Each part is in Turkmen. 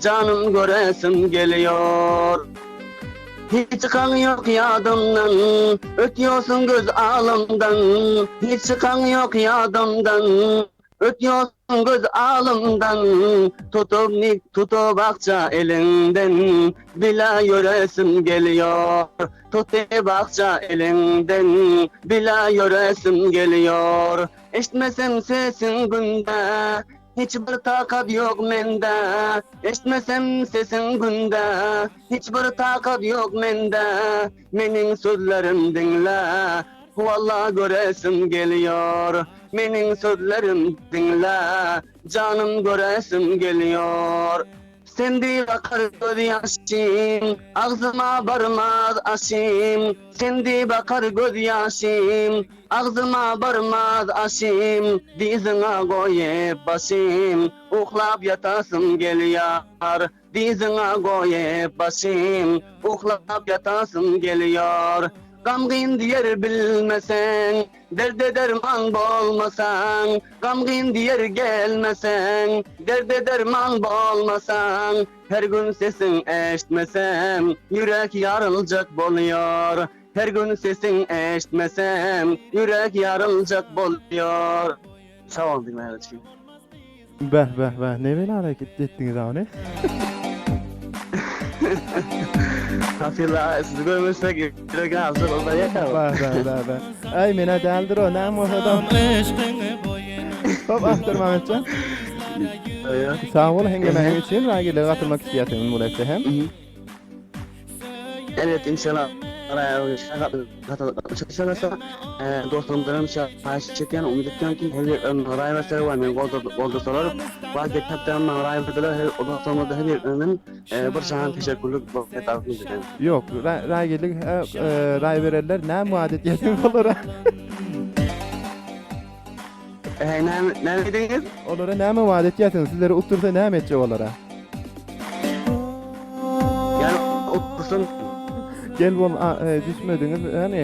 Janym göresim gelýor. Hiç çykaň ýok ýadymdan, Ötýorsuň göz alymdan. Hiç çykaň ýok ýadymdan, Ötýorsuň göz alymdan. Tutup tutup akja eliňden, Bile ýöresim gelýor. Tutup akja eliňden, Bile ýöresim gelýor. Eşitmesem sesiň günde, Hiç bir takat ýok mende, Eşitmesem sesiň günde, Hiç bir takat ýok mende, Meniň sözlerim diňle, Walla göresim gelýor. Meniň sözlerim diňle, Janym göresim gelýor. Sen diýip akar göz ýaşym, Agzyma barmaz aşym. Sen diýip akar göz ýaşym, Agzyma barmaz aşym. Dyzyňa goýup başym, Uklap ýatasym gelýär. Dyzyňa goýup başym, Uklap ýatasym gelýär. Gamgyn diýer bilmeseň, Derde derman bolmasaň, Gamgyn diýer gelmeseň, Derde derman bolmasaň, Her gün sesiň eşitmesem, Ýürek ýaryljak bolýar. Her gün sesiň eşitmesem, Ýürek ýaryljak bolýar. Sag boluň diňleýäniňiz üçin. Beh beh beh ne bela hareket etdiňiz ony. Hasyla sizi görmesek ýürek ýaryljak bolýar. Beh beh beh beh. Aý menä däldir o näme bolsada. Hop Ahtar Mametjan. Sag bol heňlemäň üçin raýgirlige gatylmak isleýärsiňiz bu hem. Evet inşallah dostlarymdan haýyş çekýän umyt etýän ki her bir raý berseler we meni goldasalar we geçen maňa raý berdiler her dostlarymyzda her birinden bir jahan teşekkürlik bildirýän. Ýok raýgirlik raý bererler näme wada etýärsiňiz olara? Näme näme diýdiňiz? Olara näme wada etýärsiňiz? Sizleri utdursa näme etjek olara? Ýani utdursam. Gel bol düşmediňiz ýani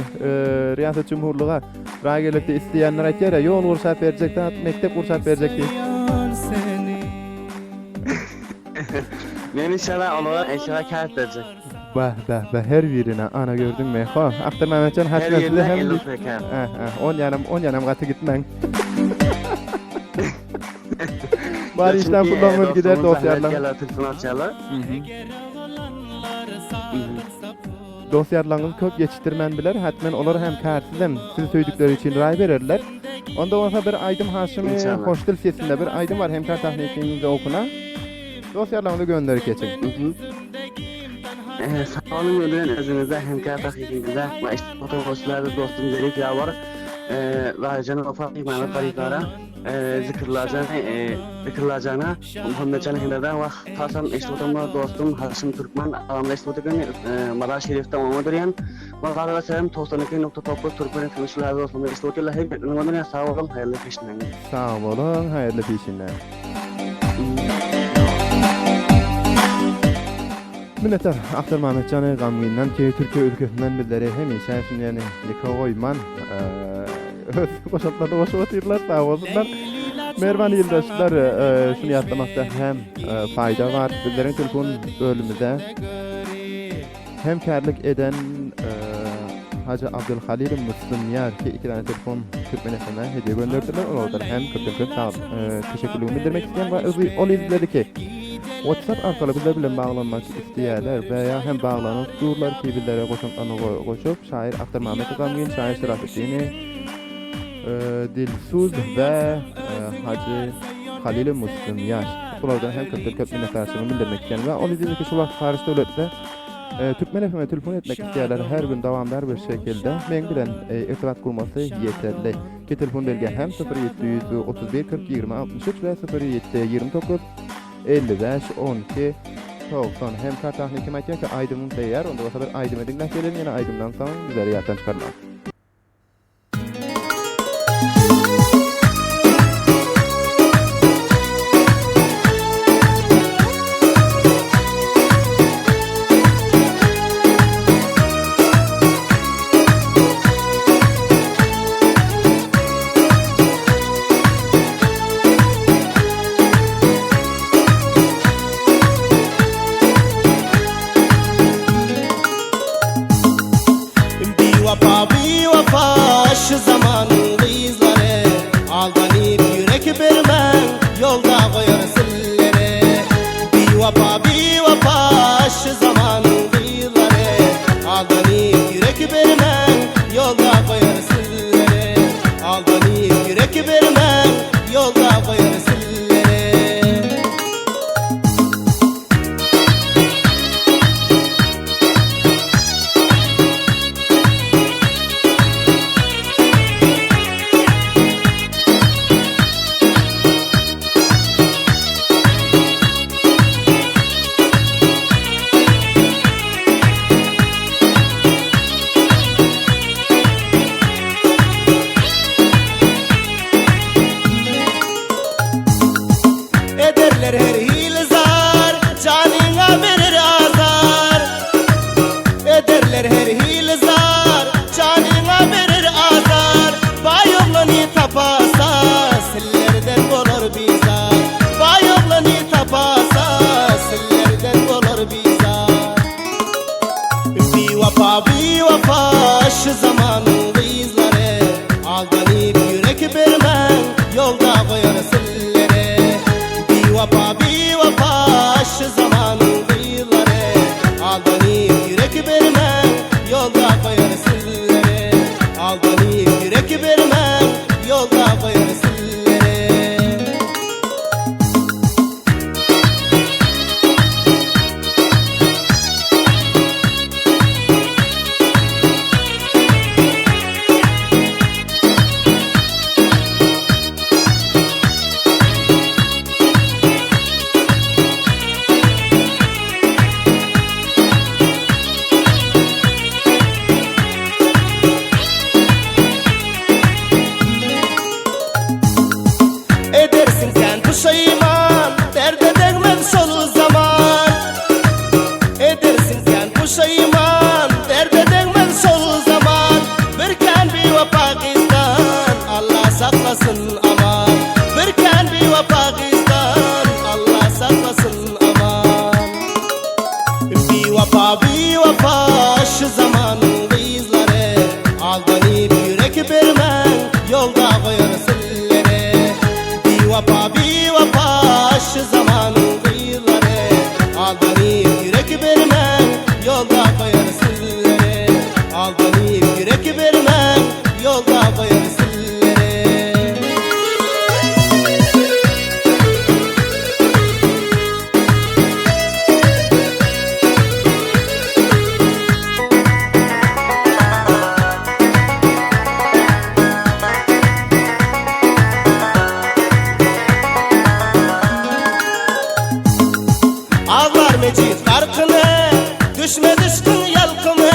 Riýasat Jumhurlyga raý gelekde isleýänler aýtýar ýa ýol gurşap berjek zat mekdep gurşap berjek diýip. Men inşallah olara inşallah kart berjek. Bah bah bah her birine ana gördüňmi ho Akdyr Mämmetjan Her size birine hem 50 rupee kart. Eh eh on ýanam on ýanam gaty gitmäň. Bar işden Çünki pullaryňyz gider dostumyz dost zähmet ýarlaň. geler telefon açýarlar. Dost ýarlaňyz köp ýetişdirmän biler hatmen olar hem karsizem sizi söýdükleri üçin raý bererler. Onda bolsa bir aýdym Haşymy İnşallah. Hoşdil sesinde bir aýdym bar hemkar tahnikiňiz okuna. Dost ýarlaňyzy gönderip geçiň. Sag boluň öldüren özüňize hemkar tahnikiňize we eşitip dostum Zerif Ýawar Zahyr Jan Wafa Mehmet Garyplara Zikirlajany Zikirlajana Muhammetjan Hemrada we hasam eşidip oturma dostum Haşym Türkmen agamda eşidip oturgan Mazar Şerifde oňa durýan we galyberse hem 92.9 Türkmen FM şular dostum eşidip otyrlar her biriniň öňüne sag boluň haýyrly peşinler. Sag boluň haýyrly peşinler. Minnetdar Aktar Mametjany gamgyndan ki Türkiýe ülkesinden bizleri hemişe şuny ýaly ýeke goýman öz goşantlaryny goşup otyrlar sag bolsunlar. Mähriban ildeşler şuny ýatlamakda hem faýda bar bizleriň telefon bölümimize hemkärlik eden Hajy Abdulhalyl Müslümýar ki iki däne telefon Türkmen FM-e hediýe gönderdiler. Olardan hem köpden köp sag teşekkürligimi bildirmek isleýän we ol ildeşleri ki WhatsApp arkaly bizler bilen baglanmak isleýärler we ýa hem baglanyp durlar ki bizlere goşantlaryny goşup şaýyr Aktar Mamedow Gamgyn, şaýyr Şerafetdini Dilsuz we Hajy Halyl Müslümýar. Bulardan hem köpden köp minnetdarçylygymy bildirmek isleýän we ol ildeşleri ki şu wagt haryç döwletde Türkmen FM-e telefon etmek isleýärler her gün dawamdar bir şekilde meň bilen irtibat gurmasy ýeterli. Ki telefon belgä hem 0 731 40 20 63 we 0 729 55 12 90 hem kartahny kim aýtýar ki aýdymyň taýýar onda bolsa bir aýdymy diňläp gelelim ýene aýdymdan soň bizleri ýatdan çykarmaň. Aglar Mejit garkyny, Düşmez yşkyň ýalkymy.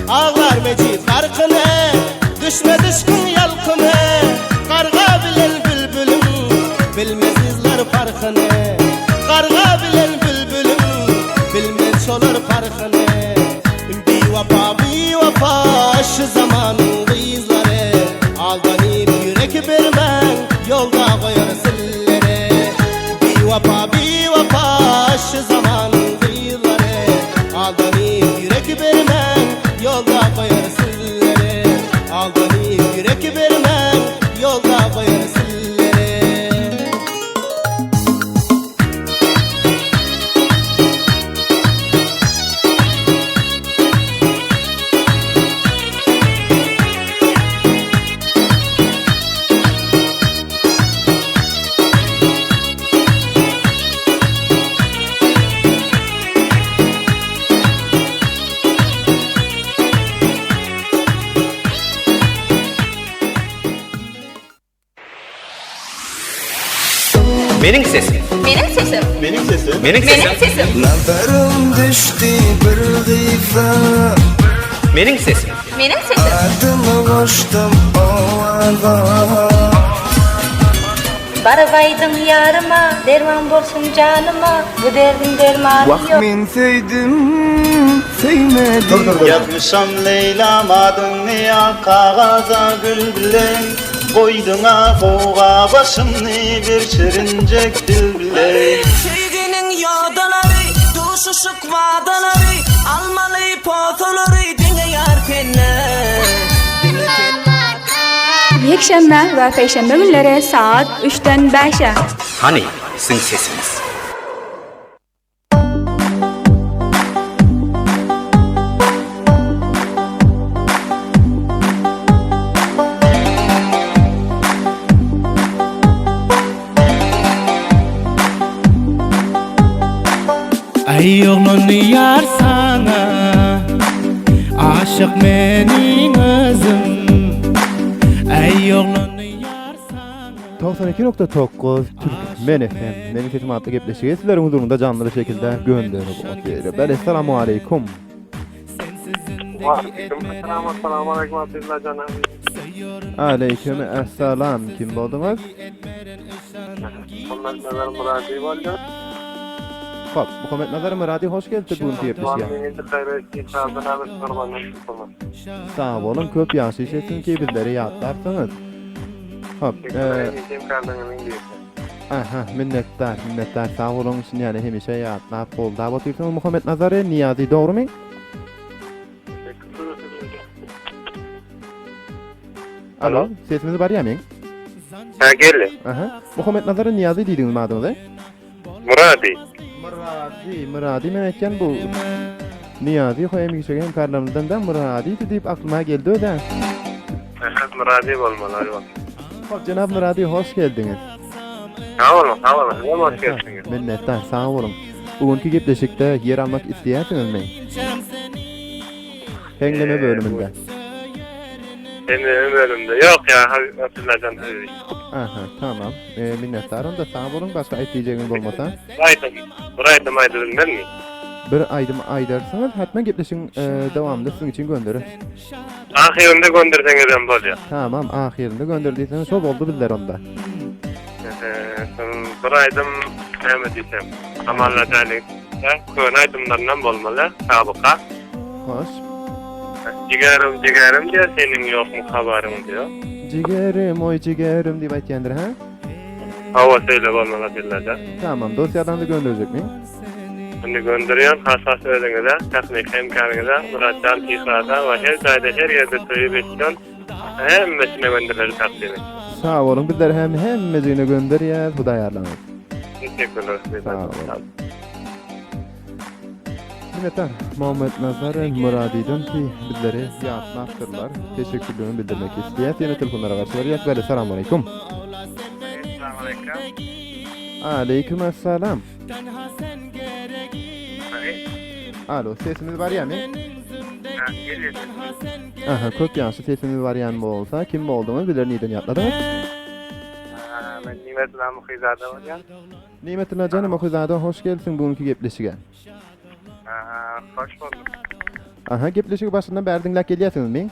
Aglar Mejit garkyny, Düşmez yşkyň ýalkymy. Garga bilen bülbüliň, Bilmez yzlar parhyny. Garga bilen bülbüliň, Bilmez şolar parhyny. Biwepa, biwepa, şu zamanyň gyzlary. Aldanyp ýürek bermäň, Ýolda goýar sillere. Biwepa, biwepa, şu zamanyň gyzlary. Aldanyp ýürek bermäň, Ýolda goýar sillere. Aldanyp ýürek bermäň, Ýolda goýar sillere. Meniň sesim. Meniň sesim. Meniň sesim. Meniň sesim. Meniň sesim. Nazarym düşdi bir gyza Meniň sesim. Meniň sesim. Adymy goşdum owaza Baryp aýdyň ýaryma, derman bolsun janyma, bu derdiň dermany Wah ýok. men söýdüm söýmedim Ýazmyşam Leýlam adyňy ýa kagaza gül bilen Goýduňa gowga başymny bir şirinjek dil bilen. Söýginiň ýodalary, duşuşyk wadalary, Almaly posalary diňe ýar sende, diňe sende. Ýekşenbe we peýşenbe günleri saat üçden bäşe. Hany siziň sesiňiz? Aý oglan ýar saňa Aşyk meniň özüm Aý oglan ýar saňa 92.9 Türkmen FM Meniň sesim atly gepleşigi sizleriň huzurynda janly bir şekilde gönderip otyr. Bele selamu aleýkum. Aleýkum esselam. Kim bolduňyz? Muhammet Nazar Murady boldy. Hop, Muhammet Nazar Murady hoş geldi bu günki gepleşige. Sag boluň, köp ýaşaýyş etsin ki bizleri ýatlarsyňyz. Hop, Aha, minnetdar, minnetdar, sag boluň, şuny ýaly hemişe ýatlap, goldap otyrsyňyz Muhammet Nazary, Niýazi dogrymy? Alo, sesimiz barýar meň? Ha, geldi. Aha. Muhammet Nazary Niýazi diýdiňiz adyňyzy? Murady. Murady, Murady men aýtýan bu Niýazi hoýam işege hemkarlarymyzdan da Murady diýip aklyma geldi özä. Aha, Murady bolmaly, aýwa. Hop, jenap Murady hoş geldiňiz. Sag boluň, sag boluň. Sizem hoş gelipsiňiz. Minnetdar, sag boluň. Bu günki gepleşikde ýer almak isleýärsiňizmi? Heňleme bölüminde. Heňleme bölüminde. Ýok ýa, Abdyllajan. Aha, tamam. Minnetdar onda sag boluň, başga aýt diýjegiňiz bolmasa. Bir aýdym, bir aýdym aýdybilmezmi? Bir aýdym aýdarsyňyz, hetmen gepleşigiň dowamynda siziň üçin göndereris. Ahyrynda gönderseňizem bolýar. Tamam, ahyrynda gönder diýseňiz şo boldy bizler onda. Bir aýdym näme diýsem. Amalla däli. Köne aýdymlaryndan bolmaly, sabyka. Hoş. Jigerim, jigerim diýär, seniň ýokmy habaryň diýär. Jigerim, oý jigerim diýip aýtýandyr, hä? Hawa, şeýle bolmaly Abdyllajan. Tamam, dosýadan-da gönderjekmi? Indi gönderýän has-has özüňize, tehniki hemkäriňize, Myratjan Tihrada we her jaýda her ýerde söýüp eşidýän hemmesine göndermegi takdim etdim. Sag boluň bizler hem hemmejigine gönderýäs Hudaý ýarlaňyz. Teşekkürler. Sag boluň. Minnetdar Muhammet Nazar Myradydan ki bizleri ýatlapdyrlar. Teşekkürlerimi bildirmek isleýäs. Ýene telefonlara garşy barýas. Bele salam aleýkum. Aleýkum assalam. Alo, sesimiz barýamy? Aha, köp ýagşy sesimiz barýan bolsa, kim bolduňyz, bizleri nirden ýatladyňyz? Men Nimetulla Muhyzada bolýan. Nimetulla jan Muhyzada hoş gelipsiň bu günki gepleşige. Hoş bulduk. Aha gepleşigi başyndan bäri diňläp gelýärsiňizmi?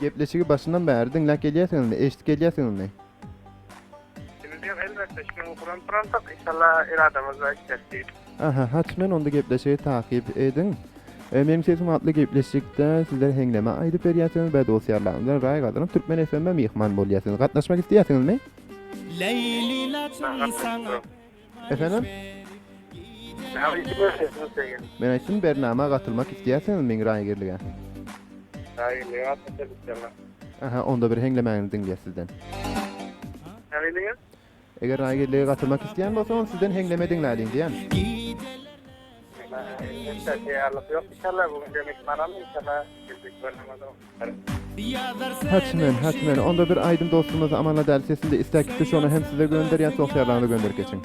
Gepleşigi başyndan bäri diňläp gelýärsiňizmi? Eşidip gelýärsiňizmi? Şimdi elbetde şunuň ukuran turansak inşallah iradamyz işler diýip. Aha, haçmen onda gepleşigi takyp ediň. E, Meniň sesim atly gepleşikde sizler heňleme aýdyp berýärsiňiz we dost-ýarlaryňyz bilen raý gazanyp Türkmen FM-e myhman bolýarsyňyz. Gatnaşmak isleýärsiňizmi? Efendim? Men aýtdym bernama gatylmak isleýärsiňizmi meň raýgirlige? Raýgirlige gatnaşar isleýän. Aha, onda bir heňlemäňizi diňleýäs sizden. Nähiliňiz? Eger raýgirlige gatylmak isleýän bolsaňyz sizden heňleme diňläliň diýýän. Taýýarlyk ýok inşallah bu gün myhman aldy inşallah geljek bernamada. Hatmen, hatmen. Onda bir aýdym dostumyz Amanla Däli sesinde isläp gitdi şony hem size gönderýän sohýarlaryňyza gönderip geçiň.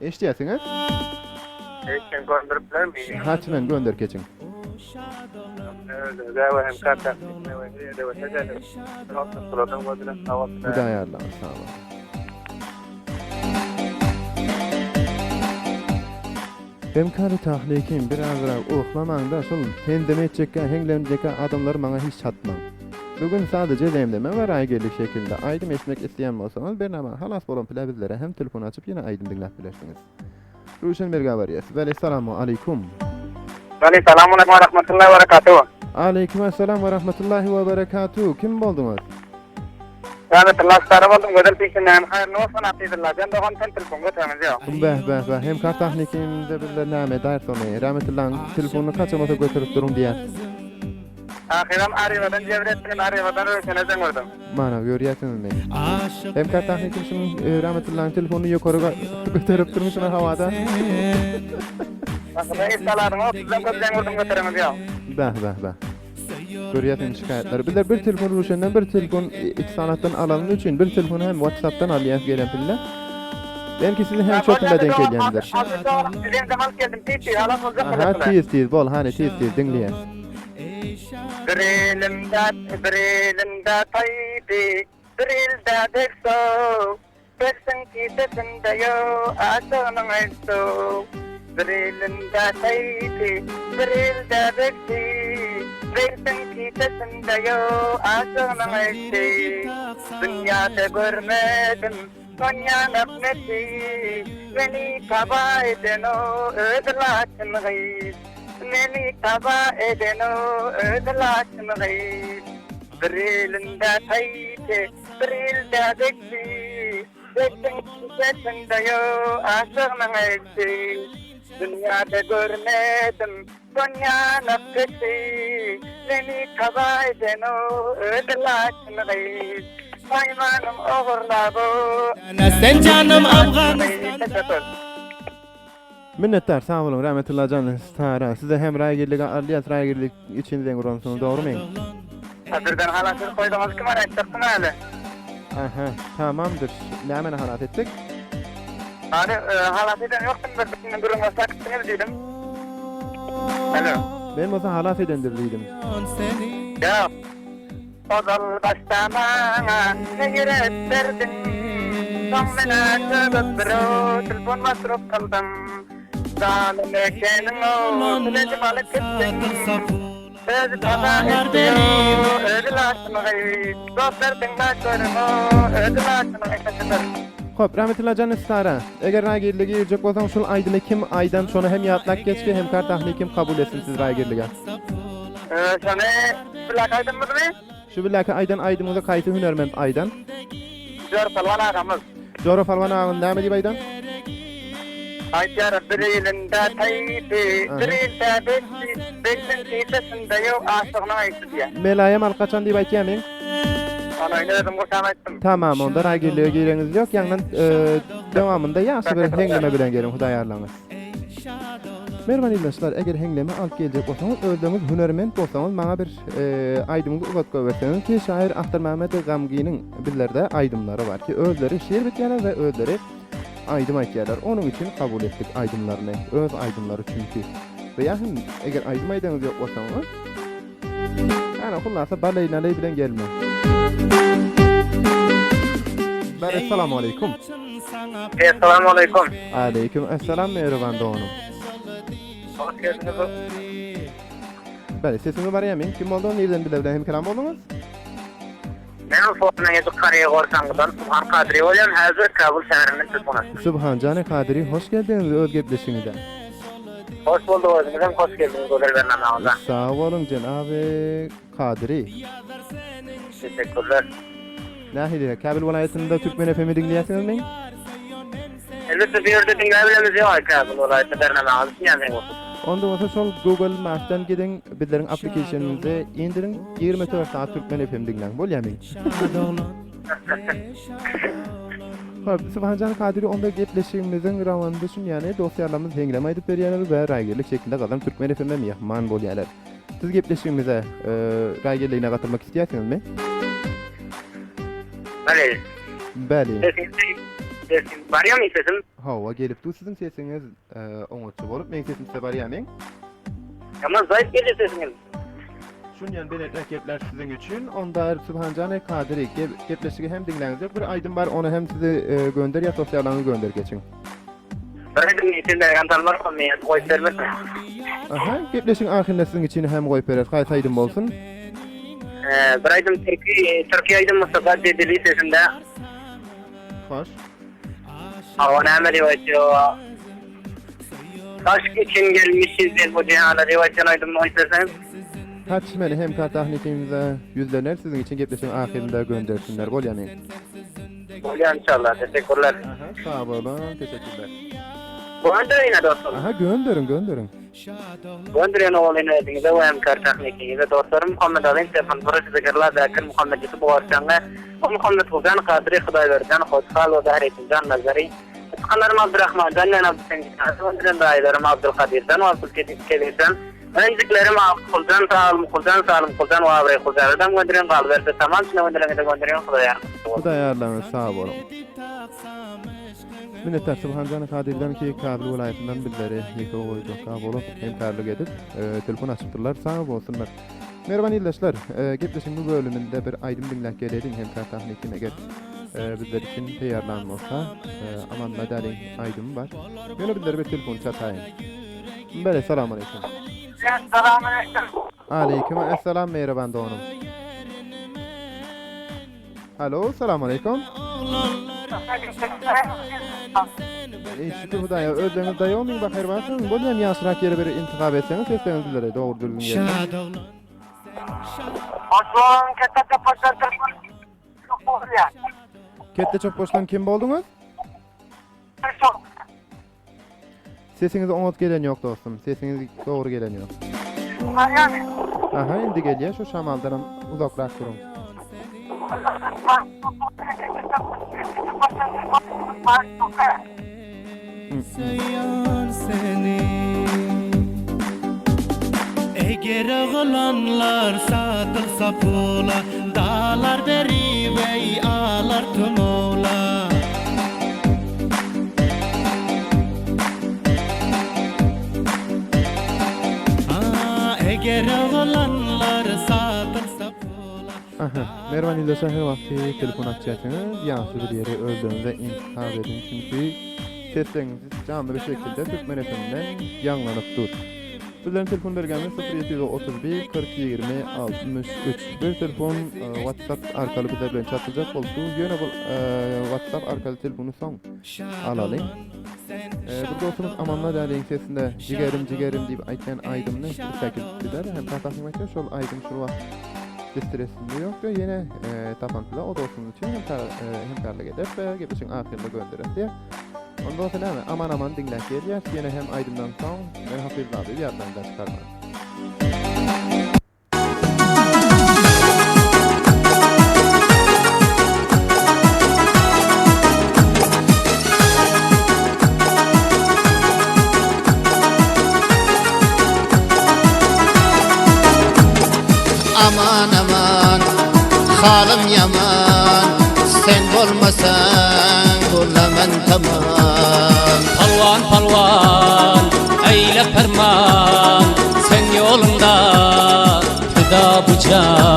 Eşidýärsiňiz? Eşitdim gönderip bilermi? Hatmen gönderip geçiň. Özüňize we hem kartasyna we döwete gelip. Hudaýarlaň sag boluň. Hemkary tahlykim bir azrak uklamaňda şul hemdeme etjekkä heňlemjekkä adamlary maňa hiç çatmaň. Bu gün sadaje zemzeme we raýgerlik şekilinde aýdym eşitmek isleýän bolsaňyz bernama halas bolan pile bizlere hem telefon açyp ýene aýdym diňläp bilersiňiz. Röwşen Mergä barýas. Weli salamu aleýkum. Weli salamu aleýkum we rahmetullahi we berekatuh. Aleýkum essalam we rahmetullahi we berekatuh. Kim bolduňyz? Rahmetulla Stara boldum gözel pişinäm haýyrly bolsun Atyzylla jan dogan sen telefon götereniz ýok. Beh beh beh hemkar tahnikimde bizler näme edäris ony Rahmetullaň telefonyny kaçan bolsa göterip duruň diýýär. Ahyram Arybadan jebir etdiňiz Arybadan Röwşene jaň urdum. Mana görýärsiňizmi? Hemkar tahnikim şunuň Rahmetullaň telefonyny ýokary göterip duruň şuna hawada. Başyna iş saladyň otuzdan köp jaň urdum götereniz ýok. Beh beh beh. Görýärsiňiz şikaýatlary. Bizler bir telefon Röwşenden bir telefon Etisalatdan alanyny üçin bir telefony hem WhatsAppdan alýas gelen pille. Belki size hem şo pille denk gelýändir. Aha tiz tiz bol hany tiz tiz diňleýäs. Bir elimde bir elimde taýdy bir elde degso Dersiň kisesinde ýok aşygynyň aýtdy Bir elinde taýdy bir elde begsi Dersiň kisesinde ýok aşygynyň aýtdy Dünýäde görmedim onýan akmeti Meni taba eden o özi laçyn gyz Meni taba eden o özi laçyn gyz Bir elinde taýdy Bir ilde bekçi, Bekçiň kisesinde ýok aşygynyň elçi. Dünýäde görmedim Sonýanak kişi, Meni taba eden o özi laçyn gyz. Saýmanym ogurlap o Sen janym Afganistan. Minnetdar sag boluň Rahmetulla jan Sara size hem raýgirlige alýas raýgirlik üçin zeň uransyňyz dogrymy? Ha birden halas edip goýduňyz kim ony aýtjaksyň häli. Aha tamamdyr nämeni halas etdik? Hany halas eden ýoksun bir birini gürrüň başlap gitdiňiz diýdim. Alo. Men bolsa halas edendir diýdim. Ýok. Ozal başda maňa ne ýürek berdiň, Soň menä çözüp birew telefon masruf kyldyň. Zalym ekeniň-ow, tilejim alyp gitdiň. Özi taba etdi-ow, özi laçyngy. Dostlar diňläp görüň-ow, özi laçyngy sesidir. Hop, Rahmetulla jan Stara, eger raýgirlige girjek bolsaň şul aýdymy kim aýdan şony hem ýatlap geçgi hemkar tahni kim kabul etsin siz raýgirlige. Şony Şu bilaki aýdymymyzmy? Şu bilaki aýdan aýdymyňyzy haýsy hünerment aýdan? Jora Palwan agamyz. Jora Palwan agaň näme diýip aýdan? Aýdýar, bir ilinde taýdy, bir ilde beşdi, beşiň kisesinde ýok, aşygynyň aýsy diýýär. Melaýem al kaçan diýip aýtýar meň? Ony indi özüm gurşap aýtdym. Tamam onda raýgirlige gireňiz ýok, ýaňdan dowamynda ýagşy bir heňleme bilen geliň Hudaý ýarlaňyz. Merwan ildeşler eger heňleme alyp geljek bolsaňyz özleriňiz hünerment bolsaňyz maňa bir aýdymyňyzy uzadyp goýberseňiz ki şaýyr Ahtarmämmet Gamgynyň bizlerde aýdymlary bar ki özleri şiir bitýärler we özleri aýdym aýtýarlar onuň üçin kabul etdik aýdymlaryny öz aýdymlary çünki we ýa hem eger aýdym aýdaňyz ýok bolsaňyz. Ýagny hullasa baleý-naleý bilen gelme. Bäri Essalamu aleýkum. Essalamu aleýkum. Aleýkum esselam mähriban doganym. Hoş geldiňiz. Bäri sesiňiz barýamy? Kim bolduňyz? Nirden bize bilen hemkelam bolduňyz? Men Urfadan Ýedi Karyýa Gorsangydan Subhan Kadyry bolýan, häzir Kabul şäherinden telefon açdym. Subhan jany Kadyry hoş geldiňiz öz gepleşigiňize. Hoş bulduk özüňizem hoş geldiňiz gözel bernamamyza. Sag boluň jenaby Kadyry. Teşekkürler. Nähili, Käbil welaýatynda Türkmen FM-i diňleýärsiňizmi? Elbetde bu ýerde diňläbilemiz ýok Käbil welaýatda bernamaňyzy düşünýän sen bolsa. Onda bolsa şol Google Maps'dan gidiň bizleriň applicationymyzy indiriň 24 sagat Türkmen FM diňläň bolýamy? Hop, Subhanjan Kadyry onda gepleşigimiziň rawany düşünýäni dost ýarlarymyz heňlem aýdyp berýärler we raýgerlik şeklinde gazan Türkmen FM-e myhman bolýarlar. Siz gepleşigimize raýgerligine gatylmak isleýärsiňizmi? Bäli. Bäli. Sesim barýamy sesim? Hawa, gelip dur siziň sesiňiz oňatja bolup, meň sesim size barýamy? Ýaman zaýyp gelýär sesiňiz. Şunýan belenträk gepler siziň üçin. Onda Subhanjany Kadyry gepleşigi hem diňläňizok. Bir aýdym bar, ony hem sizi gönder ýa sosiallaryňyzy gönder geçiň. Bir aýdym üçin bergen talmar men goýup bermesin. Aha, gepleşigiň ahyrynda siziň üçin hem goýup bereris. Haýsy aýdym bolsun? Bir aýdym türki, türki aýdym Mustafa Dedeli sesinde. Hoş. Hawa näme diýip aýtýar? Aşk üçin gelmişiz biz bu jihana diýip aýtýan aýdymyny goýup berseňiz. Haçmeli hemkar tahnikimize ýüzlener siziň üçin gepleşigiň ahyrynda göndersinler bolýamy? Bolýar inşallah teşekkürler. Aha sag boluň teşekkürler. Göndereýin-ä dostum. Aha gönderiň gönderiň. Gönderýän owalyny özüňize we hemkar tahnikiňize dostlarym Muhammet Azim Stefan Furuş Zikirla Zakir Muhammet Ýusup Owarçaňňy we Muhammet Hujan Kadyry Hudaýberdijan Hoşhal we Zahretdinjan Nazary Çykanlarym Abdyrahmanjan bilen Abdysengijan gönderen daýylarym Abdylkadyrjan we Abdylkebirjan Injiklerim Akkuljan Salymkuljan Salymkuljan we Abraýkuljanadam gönderen galyberse tamam şuna göndereňize gönderen Hudaý ýarlyňyz bolsun. Hudaý ýarlyňyz sag boluň. Minnetdar Subhanjan Kadyrdan ki Kabul welaýatyndan bizleri ýeke goýjakka bolup hemkarlyk edip telefon açypdyrlar sag bolsunlar. Mähriban ildeşler gepleşigiň bu bölüminde bir aýdym diňläp geleýliň hemkar tahnikim eger bizler üçin teýýarlan bolsa Aman Madalyň aýdymy bar. Ýöne bizlere bir telefon çataýyň. Bele salam aleýkum. Salam aleýkum. Aleýkum essalam mähriban doganym. Alo, salam aleýkum. Eý, şükür Hudaýa, özleriňiz daýawmyň bahaýr barsyňyz? Bolýam ýaşrak ýeri bir intihap etseňiz, sesleriniz bizlere dogry düzgün gelsin. Hoş Ketde Çopbaşdan telefon bolýar. Ketde Çopbaşdan kim bolduňyz? Sesiňiz oňat gelen ýok dostum. Sesiňiz dogry gelen ýok. Aha indi gelýär şu şamaldanam uzakrak duruň. Eger oglanlar satylsa pula, Dalar berip eý alar tumowla. Eger oglanlar satylsa pula. Aha, Merwan ildeşler her wagtky telefon açýarsyňyz, ýagşy bir ýeri özleriňize intihap ediň çünki sesleriňiz janly bir şekilde Türkmen FM-den ýaňlanyp dur. Bizleriň telefon belgimiz 0731 40 20 63. Bir telefon WhatsApp arkaly bizler bilen çatyljak boldy. Ýöne bu WhatsApp arkaly telefony soň alalyň. Bir dostumyz Amanla däliň sesinde Jigerim jigerim diýip aýtýan aýdymyny isläp gider. Hem tapasyň aýtýar şol aýdym şul wagt listresinde ýok we ýene tapansylar o dostumyz üçin hem hemkarlyk eder we gepleşigiň ahyrynda gönderer diýär. Onda bolsa näme, aman-aman diňläp gelýäs, ýene hem aýdymdan soň men Hafiz Babyýewi ýatlaňdan çykarman. Aman aman halym ýaman Sen bolmasaň bolaman tamam. Palwan palwan eýle perman Sen ýoluňda pida bu jan.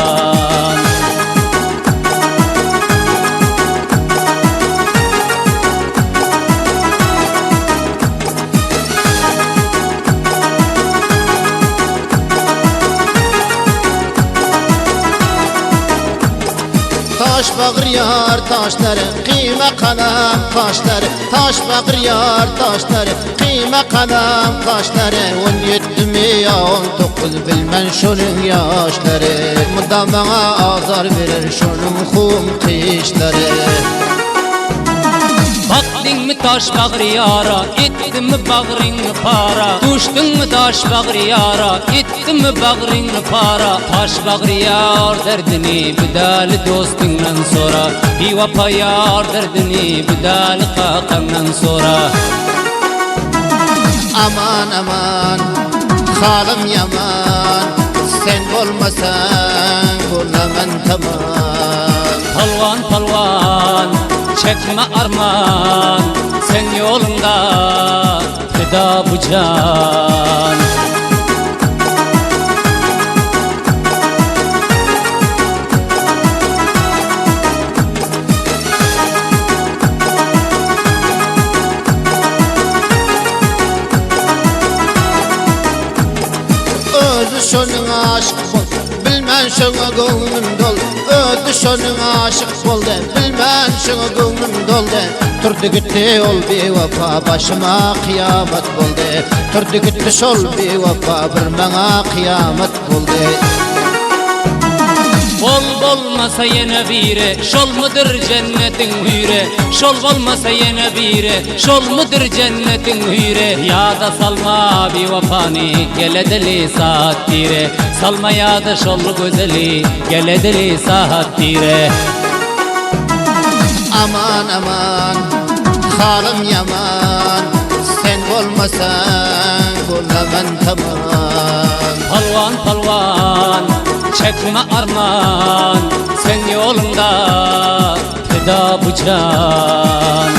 bagyrýar taşlary Kyma kalam kaşlary Taş bagyrýar taşlary Kyma kalam kaşlary On ýetdimi ýa on dokuz Bilmen şonuň ýaşlary Munda maňa azar berer Şonuň hum kyşlary. Bakdyňmy taş bagry ýara, Etdimi bagryňy para? Duşduňmy daş bagry ýara, Etdimi bagryňy para? Taş bagry ýar derdini Bidäli dostuňdan sora. Biwapa ýar derdini Bidäli kakaňdan sora. Aman aman halym ýaman Sen bolmasaň bolaman tamam. Palwan palwan çekme arman Sen ýoluňda pida bu jan. Özi şonuň aşyk bol, bilmän şoňa göwnüm dol. Özi şonuň aşyk boldy, bilmän şoňa göwnüm doldy. Turdy gitdi ol biwepa, başyma kyýamat boldy. Turdy gitdi şol biwepa, bir maňa kyýamat boldy. Ol bolmasa ýene biri, şolmudyr jennetiň hüýri. Şol bolmasa ýene biri, şolmudyr jennetiň hüýri. Ýada salma biwepany, gel edeli saat bire. Salma ýada şol gözeli, gel edeli saat bire. Aman aman halym ýaman sen bolmasaň bolaman tamam. Palwan palwan çekme arman sen ýoluňda pida bu jan.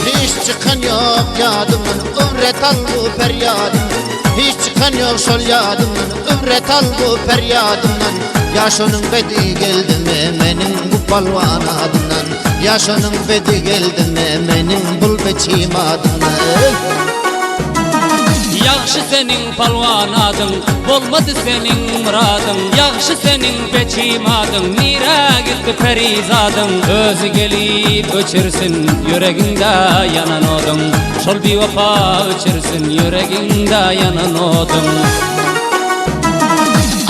Hiç çykan ýok ýadymdan Ibret al bu perýadymdan Hiç çykan ýok şol ýadymdan Ibret al bu perýadymdan Ýa şonuň bedi geldimi Meniň bu palwan adymdan Ýa şonuň bedi geldimi Meniň bul beçim adymdan. Ýagşy seniň palwan adyň, Bolmady seniň myradyň. Ýagşy seniň beçim adyň, Nirä gitdi perizadyň? Özi gelip öçürsin, Ýüregiňde ýanan oduň. Şol biwepa öçürsin, Ýüregiňde ýanan oduň.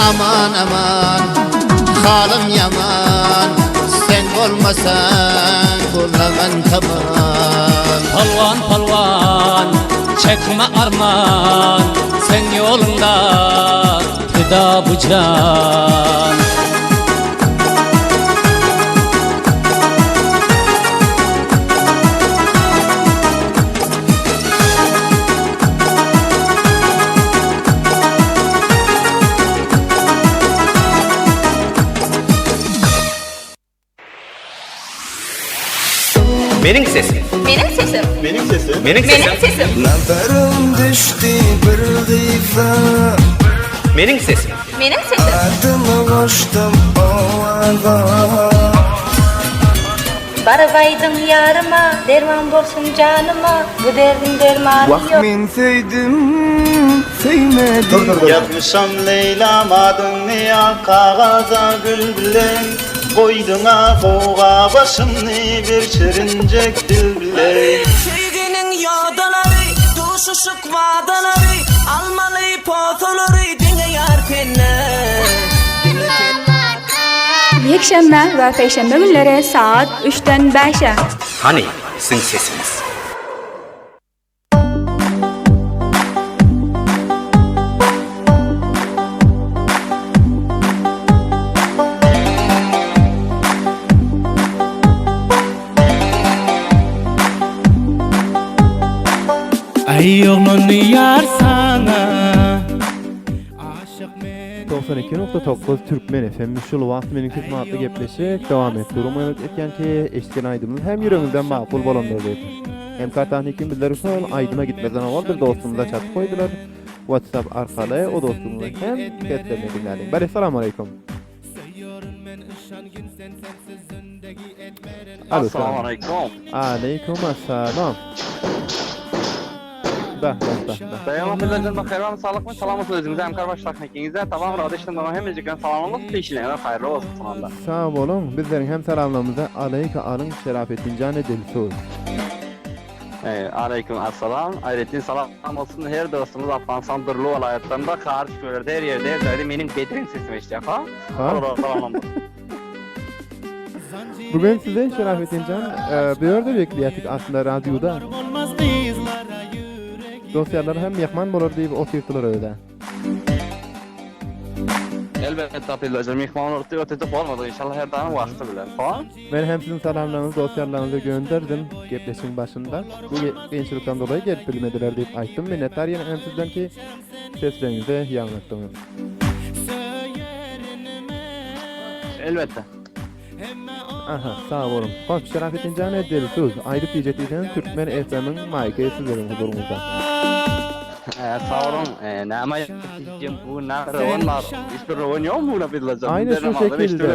Aman aman halym ýaman Sen bolmasaň bolaman tamam. Palwan palwan çekme arman Sen ýoluňda pida bu jan. Meniň sesim. Meniň sesim. Meniň sesim. Meniň sesim. Meniň sesim. Nazarym düşdi bir gyza Meniň sesim. Meniň sesim. Adymy goşdum owaza Baryp aýdyň ýaryma, derman bolsun janyma, bu derdiň dermany Wah ýok. men söýdüm, söýmedim. Ýazmyşam Leýlam adyňy ýa kagaza gül bilen Goýduňa gowga başymny bir şirinjek dil bilen. Söýginiň ýodalary, duşuşyk wadalary, Almaly posalary diňe ýar sende, diňe sende. Ýekşenbe we peýşenbe günleri saat üçden bäşe. Hany siziň sesiňiz. Aý oglan ýar saňa aşyk men. 92.9 Türkmen FM şul wagt meniň sesim atly gepleşik dowam etdi. Umyt etýän ki eşitgen aýdymyz hem ýüregiňizden makul bolandyr diýip. Hem Katanikin bizler şol aýdyma gitmezden owal bir dostumyza çatyp goýdular. WhatsApp arkaly o dostumyzy hem seslerini diňläliň. Beri salam aleýkum. Alo, Assalamu aleykum. Aleýkum assalam. Bah, bah, bah, bah. Daýaňa bizlerden bir haýran saglykmy salam bolsun özüňize hem karbaş tahnikiňize tamam radyşdan dogan hemmejikden salam bolsun işleňize haýyrly bolsun onda. Sag boluň, bizleriň hem salamlarymyzy aleýka alyň Şerafetdin jan Dilsuz. Aleýkum assalam Aýratyn salam bolsun her dostumyz Afganistan dürli welaýatlarynda kar çüwlerde her ýerde her jaýda meniň bedreň sesimi eşidýär ha. Olara salamam bolsun. Bugün size Şerafetdin jan bu ýerde bekleýärdik aslynda radioda. Dostýarlar hem myhman bolar diýip otyrdylar öýde. Elbetde Abdyllajan myhman bolar diýip otyrdyk bolmady inşallah her daýym wagty bilen ha. Men hem siziň salamlaryňyzy dostýarlaryňyza gönderdim gepleşigiň başynda. Bu kynçylykdan dolaýy gelip bilmediler diýip aýtdym. Minnetdar ýene hem sizden ki sesleriňizi ýaňlatdyňyz. Elbetde. Aha, sag boluň. Hoş, Şerafetdin jan Dilsuz, aýdyp diýjek diýseňiz Türkmen FM-iň maýky sizleriň huzuryňyzda. Sag boluň. Näme aýdyp diýjegim bu gün näme rowan bar? Hiç bir rowan ýokmy bu gün Abdyllajan? Aýna şu şekilde.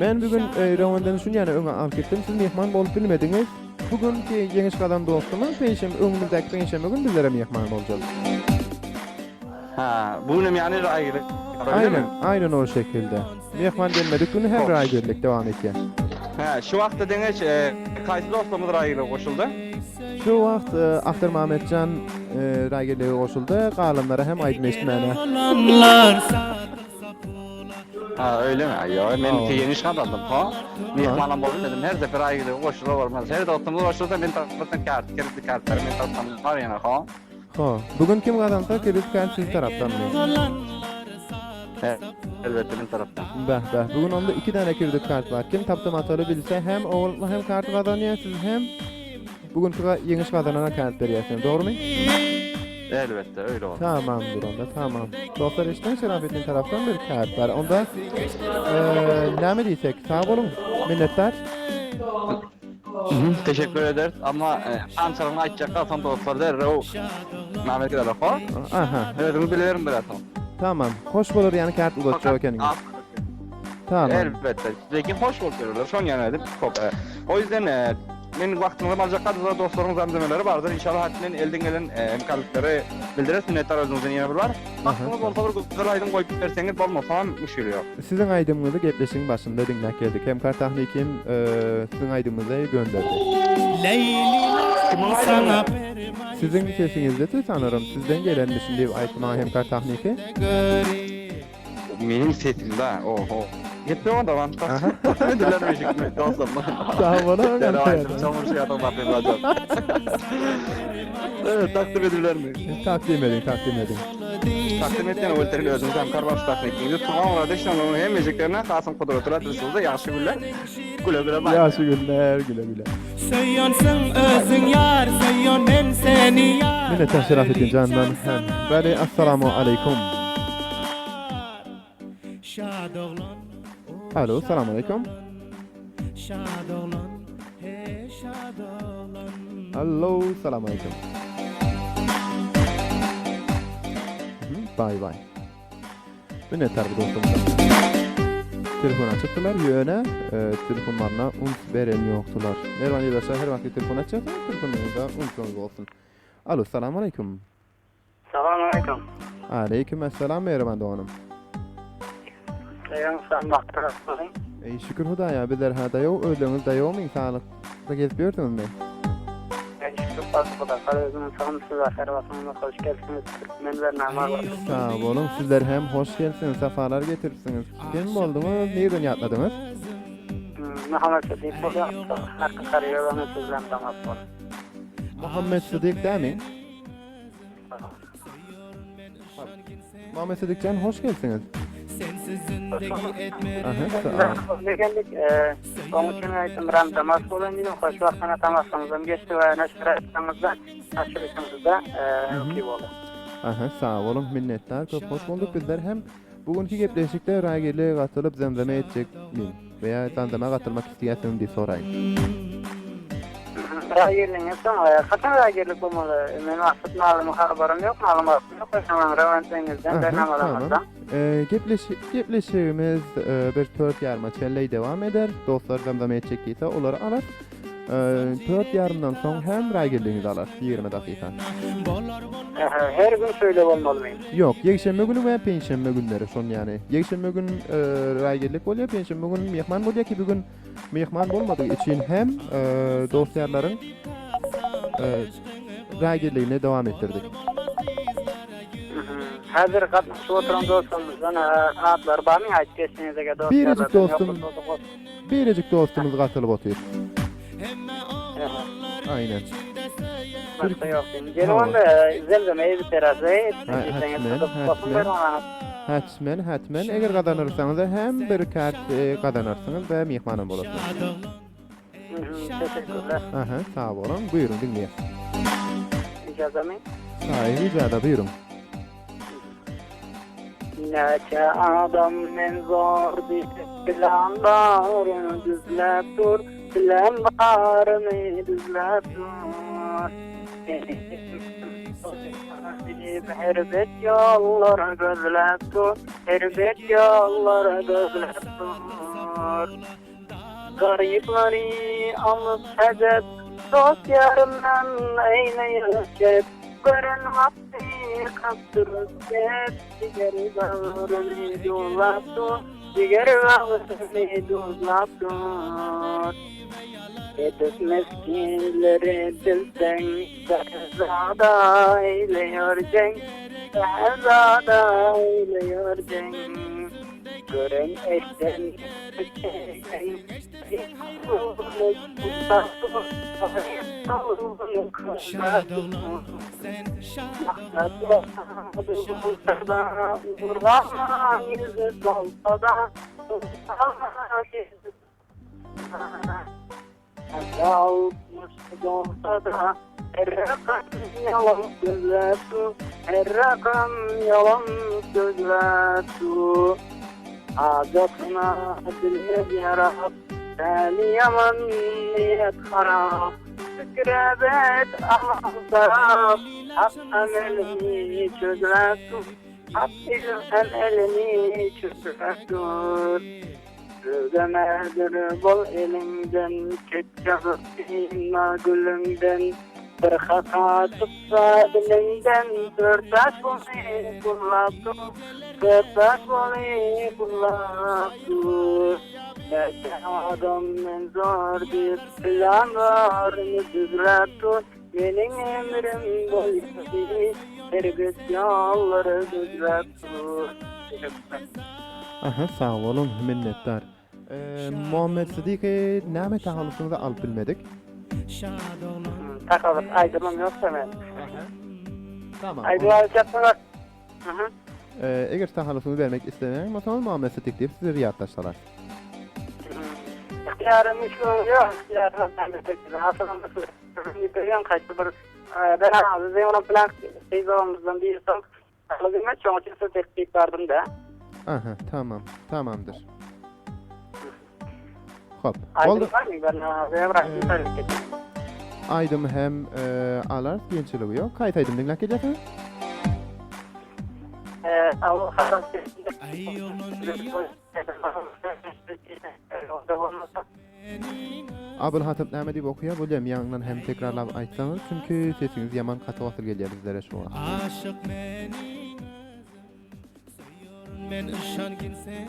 Men bu gün rowandan şuny ýany öňe alyp gitdim. Siz myhman bolup bilmediňiz. Bu günki ýeňiş gazan dostumyz penşenbe öňümizdäki penşenbe gün bizlere myhman boljak. Ha, bu günem ýany raý gerek. Aýnen, aýnen o şekilde. Myhman gelmedik güni hem raý gerlik dowam etýär. Ha, şu wagtda deňeç kaýsy dostlarymyz raý gerlige goşuldy? Şu wagt Awtor Mametjan raý gerlige goşuldy, galanlara hem aýdym eşitmäne. Ha, öýlemi? Ýok, men ýeňiş gazandym, ha. Myhmanam bolup bilmedim. Her sefer raý gerlige goşular bolmaz. Her dostumyz goşulsa men tarapdan kart, kredit kartlary men tarapdan bar ýene, ha. Ha, bu gün kim gazansa kredit kart siz tarapdanmy? Elbetde men tarapdan. Beh beh, bu gün onda iki däne kredit kart bar. Kim tapdy mataly bilse hem ol hem kart gazanýar, siz hem bu günki ýeňiş gazanana kart berýärsiňiz, dogrymy? Elbetde, öýle boldy. Tamamdyr onda, tamam. Dostlar eşitdiň Şerafetdin tarapdan bir kart bar. Onda näme diýsek, sag boluň, minnetdar. Teşekkür ederiz ama ançalygyny aýtjak galsam dostlar derrew name ediler ho. Aha. Özüňiz biliberiň biraz soň. Tamam. Hoş bolar ýany kart uzatjak ekeniňiz. Tamam. Elbetde. Lekin hoş bolup görerler. Şoň ýaly edip kop. O ýüzden men wagtyňyzy aljak galsa dostlaryň zamzemeleri bardyr. Inşallah hatmen elden gelen imkanlyklary bildireris. Minnetdar özüňizden ýene bir bar. Wagtyňyz bolsa bir güzel aýdym goýup berseňiz bolmasa hem müşgili ýok. Siziň aýdymyňyzy gepleşigiň başynda diňläp geldik. Hemkar Tahnikim siziň aýdymyňyzy gönderdi. Kimiň aýdymyny? Siziň sesiňizdedi sanarym. Sizden gelenmişin diýip aýtdy maňa Hemkar Tahniki. Meniň sesimda oho. Gep ýok onda man. Dilermişik dostum. Sag boluň. Evet takdim edilermi? Takdim ediň, takdim ediň. Takdim etýän Wolterin özüňiz hem karbaş taknikiňizi Tugan Radeşnanyň hemmejiklerine Kasym Kudratullah Dilsuzda ýagşy günler. Güle güle baý. Ýagşy günler, güle güle. Söýýänsiň özüň ýar, söýýän men seni ýar. Minnetdar Şerafetdin jandan hem. Bäri Assalamu aleýkum. Alo, salam aleýkum. Alo, salam aleýkum. Baý baý. Minnetdar bu dostumyza. Telefon açypdylar, ýöne e, telefonlaryna uns beren ýokdular. Merwan ýoldaşlar her wagt telefon açýarsyňyz, telefonyňyzda unsuňyz bolsun. Alo, salam aleýkum. Salam aleýkum. Aleýkum esselam Merwan doganym. Eýem sen bakdyrasyň. Eý şükür Hudaýa bizler ha daýaw özleriňiz daýawmy saglykda gezip ýörsüňizmi? Eý şükür Hudaýa özüňiz sagmysyz her wagtyňyzda hoş gelipsiňiz Türkmen bernama. Sag boluň sizler hem hoş gelipsiňiz sapalar getiripsiňiz. Kim bolduňyz nirden ýatladyňyz? Muhammet Sydyk bolýar. Haky karýerany sizden daňap bol. Muhammet Sydyk dämi? Muhammet Sidikjan hoş gelsiňiz. Ne geldik? Oň üçin aýtdym, randamas bolan diýdim. Hoş wagtyna tamaşaňyzam geçdi we neşir aýtsaňyzda, açylyşyňyzda okey boldy. Aha, sag boluň, minnetdar, köp hoş bolduk. Bizler hem bu günki gepleşikde Raýgirlige gatylyp zemzeme etjek men veya zamzama gatylmak isleýärsiňmi diýip soraýyn. Raýgirligiňiz soň haçan raýgirlik bolmaly? Men wagtlyk maglumat habarym ýok, maglumatym ýok. Öňüň Röwent deňizden bernamalaryňyzdan. Gepleşigimiz bir tört ýaryma çenli dowam eder. Dostlar zamzama etjek diýse olary alar. Tört ýarymdan soň hem raýgirligiňizi alar. 20 dakyka. Her gün şeýle bolmalymy? Ýok, ýekşenbe güni we penşenbe günleri şon ýaly. Ýekşenbe gün raýgirlik bolýar, penşenbe gün myhman bolýar ki bu gün Myhman bolmadygy üçin hem dost-ýarlaryň raýgirligini dowam etdirdik. Häzir gatnaşyp oturan dostlarymyzdan atlary barmy aýdyp geçseňiz eger dost Birejik dostum Birejik dostumyz gatylyp otyr. Aýnen. Başga ýok diýin. Geliň onda zemzeme edip bererse, Hatmen, hatmen, hatmen. Eger gazanyrsaňyz hem bir kart gazanarsyňyz we myhmanam bolarsyňyz. Teşekkürler. Aha, sag boluň. Buýruň, diňleýäs. Ijazamy? Saýy, ijaza buýruň. Näçe adam men zor diýip plan baryny düzläp dur, plan baryny düzläp dur. Diýip erbet ýollar gözläp dur, erbet ýollar gözläp dur. Garyplary alyp ädep, dost ýaryndan eýleýär Gören wagty kapdyryp gep, jiger bagryny duzlap dur, jiger bagryny duzlap dur. Edip misginleri bilseň, Şähzada eýleýär jeň, Şähzada eýleýär jeň. Gören eşden Ödemedir bol eliňden, Ketjagaz synma gülüňden, Bir hata çyksa diliňden, Dört-bäş goly gurlap dur, Dört-bäş goly gurlap dur. Näçe adam men zor diýip, Planlaryny düzläp dur, Meniň emrim bolýar diýip, Erbet ýollary gözläp dur. Aha sag boluň minnetdar. Muhammet Sidiky näme tahallusyňyzy alyp bilmedik. Tahallus aýdymym ýokda men. Tamam. Aýdym aýtjaksyňyz. Eger tahallusyňyzy bermek islemeýän bolsaňyz Muhammet Sidik diýip sizi ýatlaşdyrar. Ygtyýarym hiç ýok. Ygtyýarym Aslynda kaýsy bir ben bilen gyzlarymyzdan biri Alyjyma şoň üçin söz etdik bardym da. Aha, tamam, tamamdyr. Hop. Aýdym barmy barna? Aýdym hem e, alar diýençiligi ýok. Kaýsy aýdym diňläp gelýärsiňiz? E, Allah Abul Hatyp näme diýip okaýar bolýam ýaňdan hem tekrarlap aýtsaňyz çünki sesiňiz ýaman gaty basyl gelýär bizlere şu wagt. Aşyk meniň Söýürin men yşangyn sen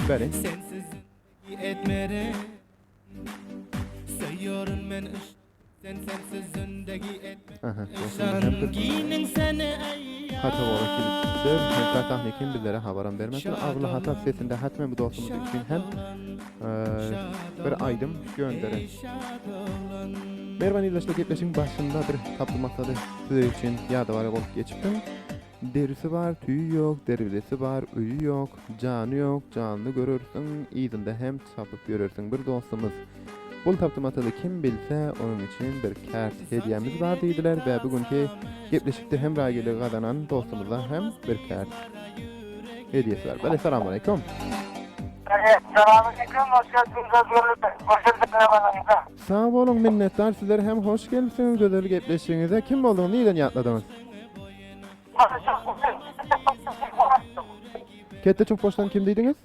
Beri. Sensiz etmerin Söýürin men Sen sensiz zündegi Aha, Hata bora kilipdir. Hemka tahnikin bizlere habaram bermedi. Abla hata sesinde hatmen bu dostumuz üçin hem bir aýdym gönderen. Merwan ildeşler gepleşigiň başynda bir taply maksady size üçin ýada bar bolup geçipdim. Derisi bar, tüýi ýok, derwzesi bar, öýi ýok, jany ýok, janly görersiň, yzynda hem çapyp ýörersiň bir dostumyz. Bul tapdy mataly kim bilse, onuň üçin bir kärt hedýämiz bar diýdiler we bu günki gepleşikde hem raýgirligi gazanan dostumyza hem bir kärt hedýesi bar. Bale salam aleýkum. Salam aleýkum, hoş gelipsiňiz Gözel Sag boluň minnetdar sizler hem hoş gelipsiňiz gözel gepleşigiňize kim bolduňyz nirden ýatladyňyz? Ketde çopbaşdan kim diýdiňiz?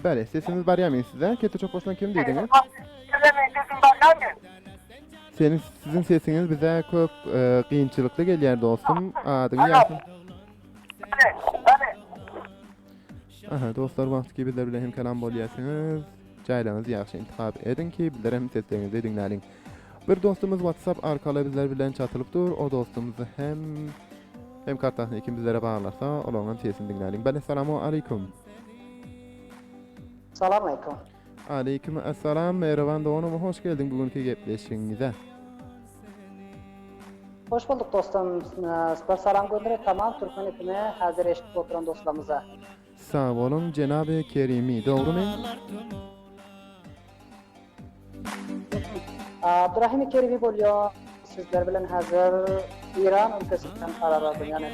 Bale, sesimiz barýarmy size? Ketde çopbaşdan kim diýdiňiz? Seniň siziň sesiňiz bize köp e, kynçylykly gelýär dostum. Adyňy ýazsyn. Aha, dostlar wagt ki bizler bilen hem kelam bolýarsyňyz. Jaýlaryňyzy ýagşy intihap ediň ki bizler hem sesleriňizi diňläliň. Bir dostumyz WhatsApp arkaly bizler bilen çatylyp dur. O dostumyzy hem hem kartasyny kim bizlere baglasa, olaryň hem sesini diňläliň. Bale, salamu aleýkum. Salam aleýkum. Aleýkum essalam, Mähriban doganym hoş geldiň bu günki gepleşigiňize. Hoş bulduk dostum. Bir salam gönderek tamam türkmen epine häzir eşidip oturan dostlarymyza. Sag boluň jenaby Kerimi dogrymy? Abdurahimi Kerimi bolýa sizler bilen häzir Iran ülkesinden karar aldym ýani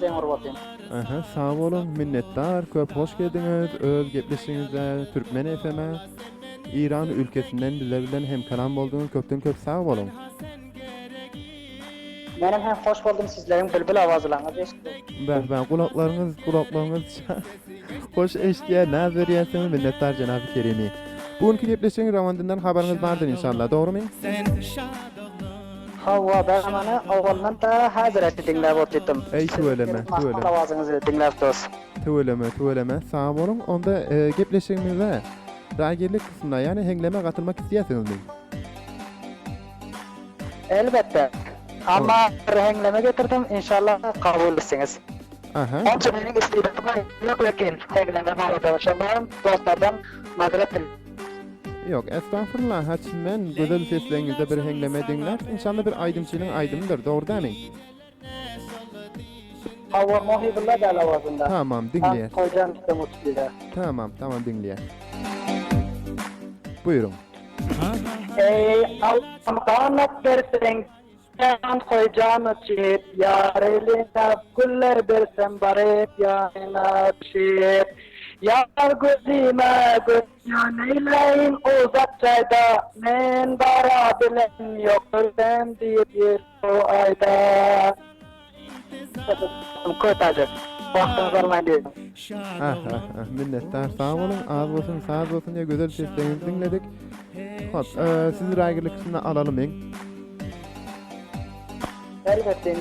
zeň urup otyryn. Aha sag boluň minnetdar köp hoş geldiňiz öz gepleşigiňizde Türkmen FM-e Iran ülkesinden bizler bilen hemkalam bolduňyz köpden köp sag boluň. Menem hem hoş boldum sizleriň bilbil awazlaryňyzy eşitdim. Beh beh gulaklaryňyz gulaklaryňyz hoş eşitýär naz berýärsiňiz minnetdar jenaby Kerimi. Bu günki gepleşigiň rawandyndan habaryňyz bardyr inşallah dogrymy? Hawa ben ony owalyndan da häzir diňläp otyrdym. Eý tüweleme tüweleme. Awazyňyzy diňläp dos. Tüweleme tüweleme sag boluň onda gepleşigimize raýgerlik kysmyna ýagny heňlemä gatylmak isleýärsiňizmi? Elbetde. Amma bir heňleme getirdim, inşallah kabul etsiňiz. Aha. Onça meniň istidadyma ýok lekin heňleme barada şonda dostlardan mazeret dileýän. Ýok, estagfurullah, haç men gözel sesleňizde bir heňleme diňläp, inşallah bir aýdymçynyň aýdymydyr, dogry dämi? Hawa, Mohibulla däl owazynda. Tamam, diňleýäs. Goýjan üstüň uçdy. Tamam, tamam diňleýäs. Buýruň. Eý, Allam ganat berseň, jan goýjan uçup, Ýar eline güller bersem baryp ýanyna düşüp. Ýar gözüme göz neýläýin uzak jaýda, Men bara bilen ýok ölsem diýip ýör bu aýda. Köp ajap. Wagtyňyzy almaýyn diýdim. Ah ah ah minnetdar sag boluň az bolsun saz bolsun diýe gözel sesleňizi diňledik. Hop sizi raýgirlik kysmyna alalymy? Elbetde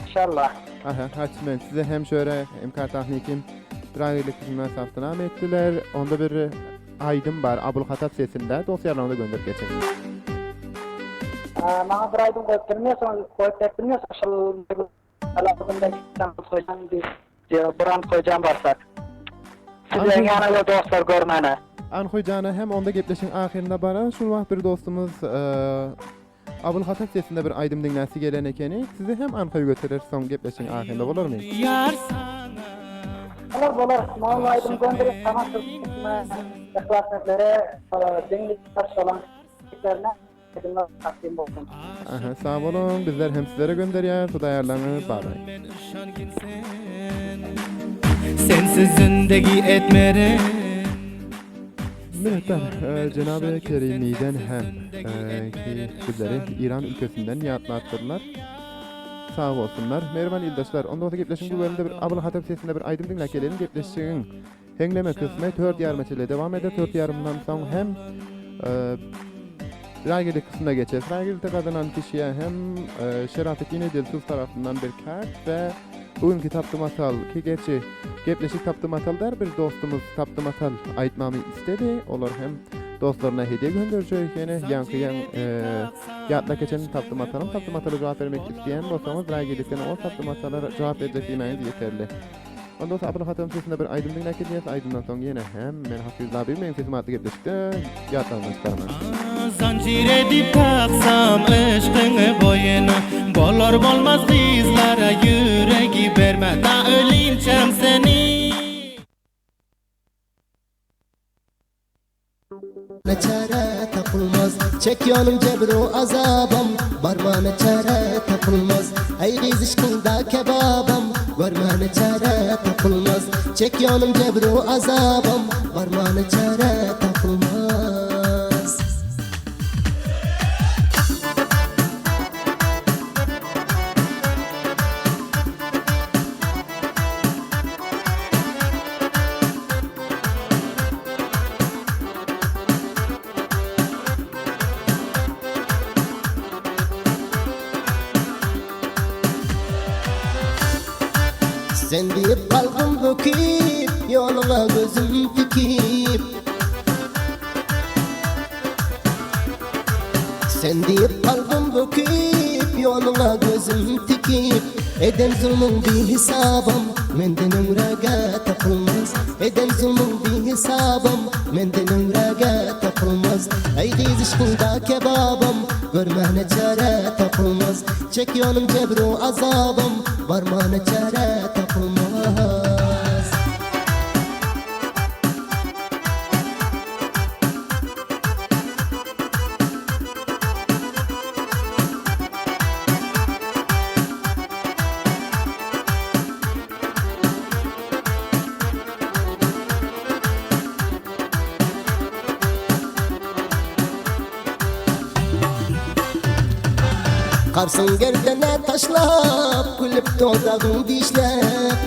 inşallah. Aha haç men size hem şöre hem kartahnikim raýgirlik kysmyna saptynam etdiler. Onda bir aýdym bar Abul Hatap sesinde dost ýarlaryňyza gönderip geçiň. Maňa bir aýdym goýup bilmeýärsiňiz goýup berip bilmeýärsiňiz şol Buran Hojan barsak. Sizleriň ýanyňyzda dostlar görmäne. Anhoýjana hem onda gepleşigiň ahyrynda barar. Şul wagt bir dostumyz Abul Hatat sesinde bir aýdym diňläsi gelen ekeni. Sizi hem Anhoý göterer soň gepleşigiň ahyrynda bolarmy? Bolar bolar. Maňa aýdym gönderiň saňa türkmen yhlasmentlere diňli şolan Aýdymlar takdim bolsun. Aha sag boluň bizler hem sizlere gönderýäs hudaýarlaňyz babaý. Sensiz zindegi etmerin. Minnetdar Jenaby Kerimiden hem ki bizleri Iran ülkesinden ýatlatdyrlar. Sag bolsunlar. Mähriban ildeşler, onda bolsa gepleşigiň bu bölüminde bir Abyl Hatap sesinde bir aýdym diňläp gelelim gepleşigiň Heňleme kysmy tört ýaryma çenli dowam eder, tört ýarymdan soň hem Raýgelik kysmyna geçer. Raýgelikde gazanan kişiye hem Şerafetdin Edilsiz tarapyndan bir kart we bugünkü Tapdy Matal ki gerçi gepleşik Tapdy Matal der bir dostumuz Tapdy Matal aýtmamy istedi. Olar hem dostlaryna hediye gönderjek ýene ýaňky ýaň ýatla geçen Tapdy Matalym Tapdy Matala jogap bermek isleýän bolsaňyz Raýgelikden ol Tapdy Matala jogap berjek diýmäňiz ýeterli. Ondan soň Abul Hatamyň sesinde bir aýdym diňläp gelýäs, aýdymdan soň ýene hem men Hafiz Labi meň sesim atly gepleşikde ýatlaryndan çykarman. Zanjir edip taksam yşkyňy boýuna Bolar bolmaz gyzlara ýüregi berme Ta ölinçäm seni. Ne çare tapılmaz Çekiyorum cebru azabım Barmana çare tapılmaz Ey kız ışkında kebabım. Görmäne çäre tapylmaz Çekýänim jebru azabym Barmana çäre tapylmaz. Sen diýip kalbym böküp, ýoluňa gözüm tikip. Sen diýip kalbym böküp, ýoluňa gözüm tikip. Eden zulmuň bihisabam, menden öňräge tapylmaz. Eden zulmuň bihisabam, menden öňräge tapylmaz. Eý gyz yşkyňda kebabam, görmäne çäre tapylmaz. Çekýänim jebru azabam, barmana çäre tapylmaz. Garsyň gerdene taşlap, gülüp dodagyň dişläp.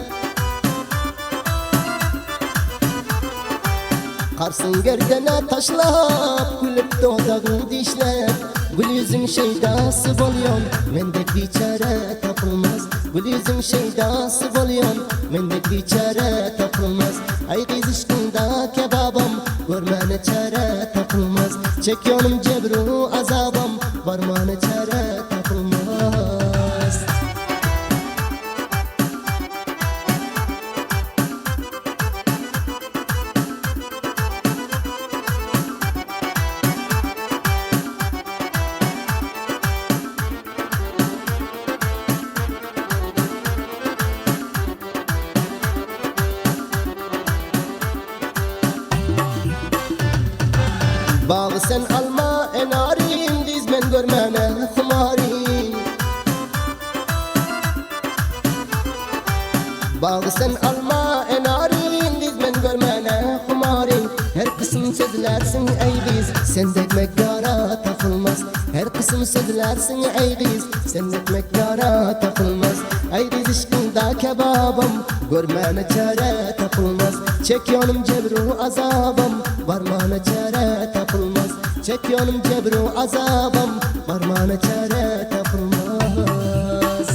Garsyň gerdene taşlap, gülüp dodagyň dişläp. Gül ýüzüň şeýdasy bolýan, mendek biçäre tapylmaz. Gül ýüzüň şeýdasy bolýan, mendek biçäre tapylmaz. Aý gyz yşkyňda kebabam, görmäne çäre tapylmaz. Çekýänim jebru azabam, barmana çäre tapylmaz. Bagy sen alma enaryn Gyz men görmäne humaryn Bagy sen alma enaryn Gyz men görmäne humaryn Her kysym sözlärsiň eý gyz Sen dek mekgara tapylmaz Her kysym sözlärsiň eý gyz Sen dek mekgara tapylmaz Eý gyz yşkyňda kebabam Görmäne çäre tapylmaz Çekýänim jebru azabam Barmana çäre tapylmaz Çekýänim jebru azabam Barmana çäre tapylmaz.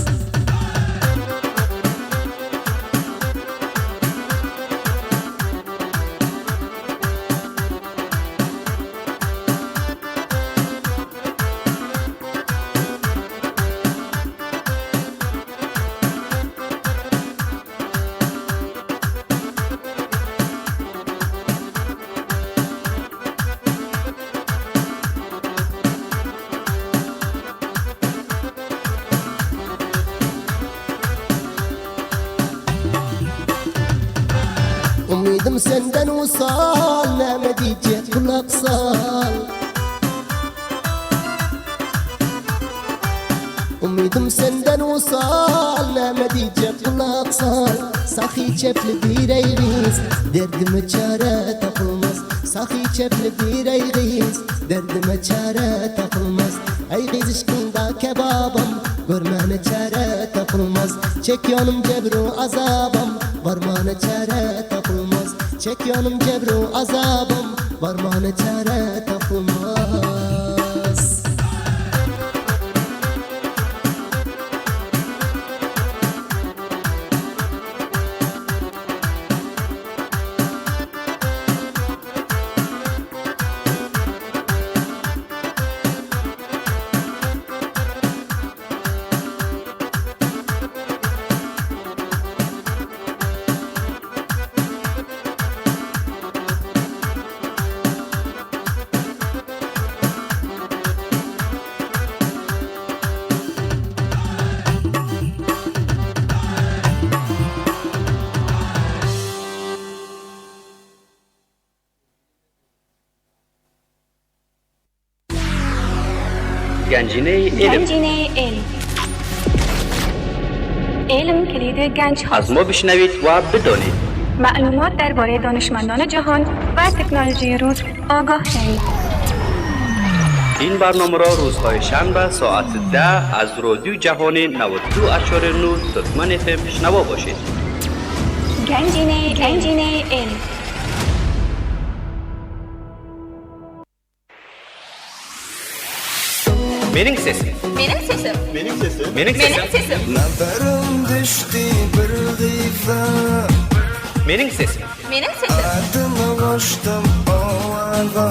Umydym senden wysal, näme diýjek gulak sal. Umydym senden wysal, näme diýjek gulak sal. Sahy çepli bir eý gyz, derdime çäre tapylmaz. Sahy çepli bir eý gyz, derdime çäre tapylmaz. Eý gyz yşkyňda kebabam, görmäne çäre tapylmaz. Çekýänim jebru azabam, barmana çäre tapylmaz. Çekýänim jebru azabam, barmana çäre tapylmaz. Genjine-i ilim. Genjine-i ilm. علم کلید گنج از ما بشنوید و بدانید. معلومات درباره دانشمندان جهان و تکنولوژی روز آگاه شوید. این برنامه را روزهای شنبه ساعت 10 از رادیو جهان 92.9 ترکمن اف شنوا باشید. گنجینه گنجینه علم. Meniň sesim. Meniň sesim. Meniň sesim. Meniň sesim. sesim. Nazarym düşdi bir gyza Meniň sesim. Meniň sesim. Adymy goşdum owaza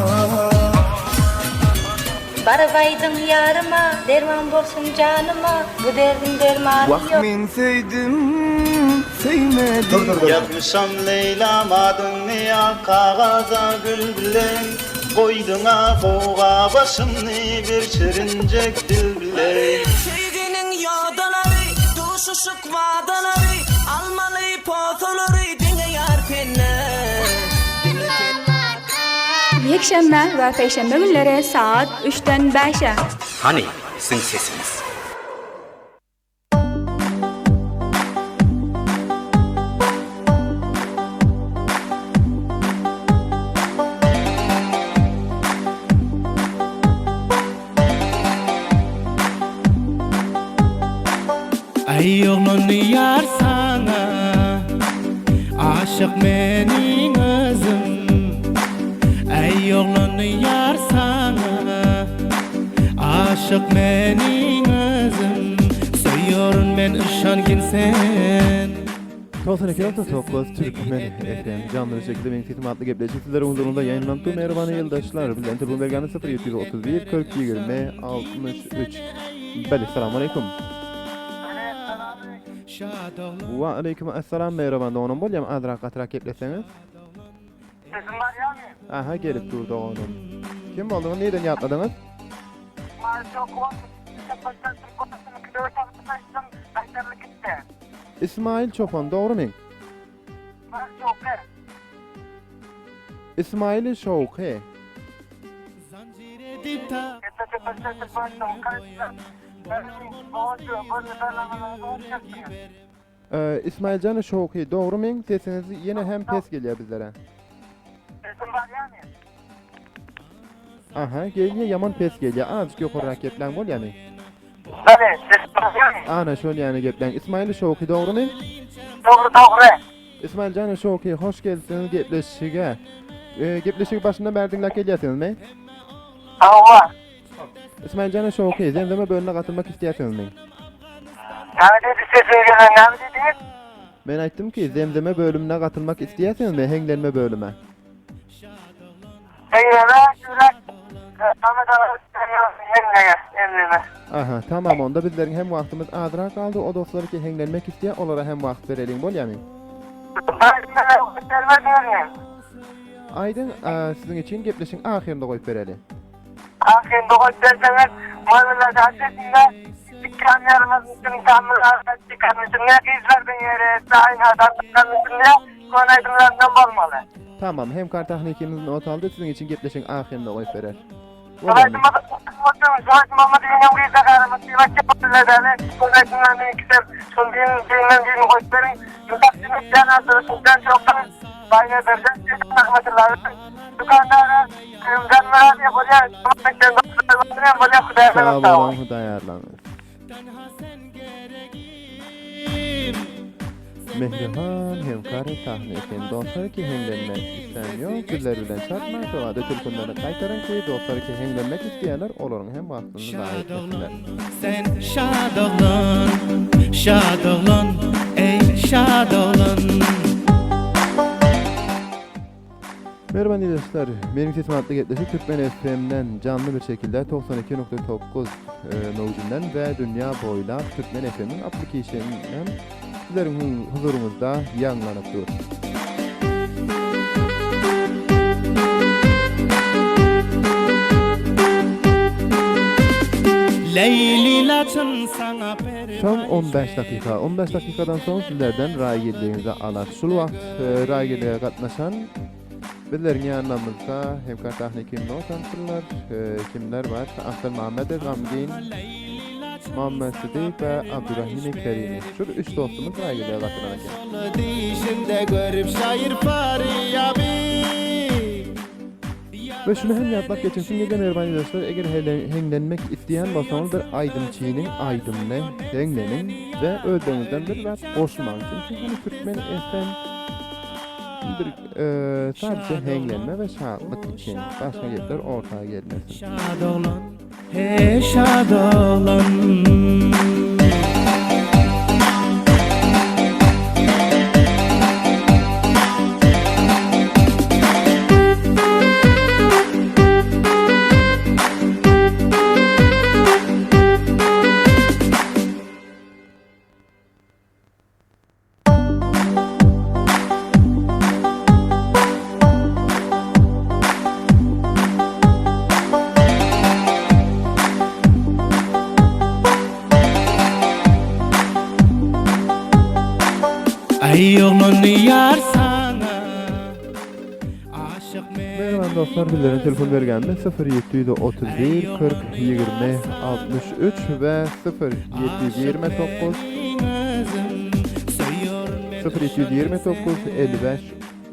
Baryp aýdyň ýaryma, derman bolsun janyma, bu derdiň dermany Wah ýok. men söýdüm, söýmedim Ýazmyşam Leýlam adyňny ýa kagaza gül bilen Goýduňa gowga başymny bir şirinjek dil bilen. Söýginiň ýodalary, duşuşyk wadalary, almaly posalary diňe ýar sende. Diňe sen. Ýekşenbe we penşenbe günleri saat 3-den 5-e. Hany siziň sesiňiz? Aý oglan ýar saňa Aşyk meniň özüm Aý oglan ýar saňa Aşyk meniň özüm Söýýärin men yşangyn sen 92.9 Türkmen FM canlı bir şekilde benim sesim adlı gepleşik sizlere huzurunda yayınlandı. Merhaba yıldaşlar. Bizden telefon vergeni 0731 40 20 63. Beli selamun aleyküm. Ve aleyküm esselam merhaba doganım. Bolyam azrak gatyrak gepleseňiz. Sesim barýarmy? Aha gelip dur doganım. Kim bolduňyz? Nireden ýatladyňyz? İsmail Çopan dogrymy? İsmail Şowky. Ee, İsmailjan Şowky dogrymy? Sesiňiz ýene hem pes gelýär bizlere. Aha gelýär ýaman pes gelýär. Azajyk ýokarrak gepläň bolýamy? Ana şol ýany gepläň. İsmail Şowky dogrymy? Dogry dogry. İsmailjan Şowky hoş gelipsiňiz gepleşige. Ee, gepleşigi başyndan bäri diňläp gelýärsiňizmi? Hawa. İsmailjan Şowky zemzeme bölümine gatylmak isleýärsiňizmi? Näme diýdi sesiňiz gelmedi näme diýdiňiz? Men aýtdym ki zemzeme bölümine gatylmak isleýärsiňizmi heňlenme bölüme? Heňleme şurak Samet aga heňleme heňleme. Aha tamam onda bizleriň hem wagtymyz azrak galdy o dostlar ki heňlenmek isleýär olara hem wagt bereliň bolýamy? Aýdyň siziň üçin gepleşigiň ahyrynda goýup bereli. Ahyrynda goýup berseňiz Mörmürler gazetinde dükkan ýaryňyz üçin dükkan üçin ne gyzlardan ýere daýyn adam dükkan üçin ne kon aýdymlaryndan bolmaly. Tamam hemkar tahnikimiz not aldy siziň üçin gepleşigiň ahyrynda goýup berer. Sag boluň Hudaý ýarlaňyz. Mehrihan hemkary sahna eken dostlar ki heňlenmek islän ýok bizler bilen çatmaň şobada telefonlaryny gaýtaryň ki dostlar ki heňlenmek isleýänler olaryň hem wagtyny zaýa etmesinler. Sen şadoglan, şadoglan, eý şadoglan. Merhaba ildeşler, Meniň sesim atly gepleşik Türkmen FM-den janly bir şekilde 92.9 möwjünden we dünýä boýlap Türkmen FM-iň application-inden sizleriň huzuryňyzda ýaňlanyp dur. Leýli laçyn saňa Soň on bäş dakyka, on bäş dakykadan soň sizlerden raýgeldigiňizi alar. Şul wagt raýgeldige gatnaşan bizleriň ýanlamyzda hemkar sahne kim not alypdyrlar, kimler bar? Aslan Mamedow, Gamgyn. Muhammed Sidik we Abdurrahimi Kerimi. Şu üç dostumuz raýgirlige gatylan eken. We şuny hem ýatlap geçesim gelýär mähriban ildeşler, eger heňlenmek isleýän bolsaňyz bir aýdymçynyň aýdymyny heňleniň we özleriňizden bir zat goşmaň. Çünki hany Türkmen FM bir sadece heňlenme we şatlyk üçin. Başga gepler orta gelmesin. Şadoglan, hey şadoglan. Aý oglan ýar saňa Aşyk men Merhaba dostlar bizlere telefon bergenimiz 0731 40 20 63 ve 0729 0229 55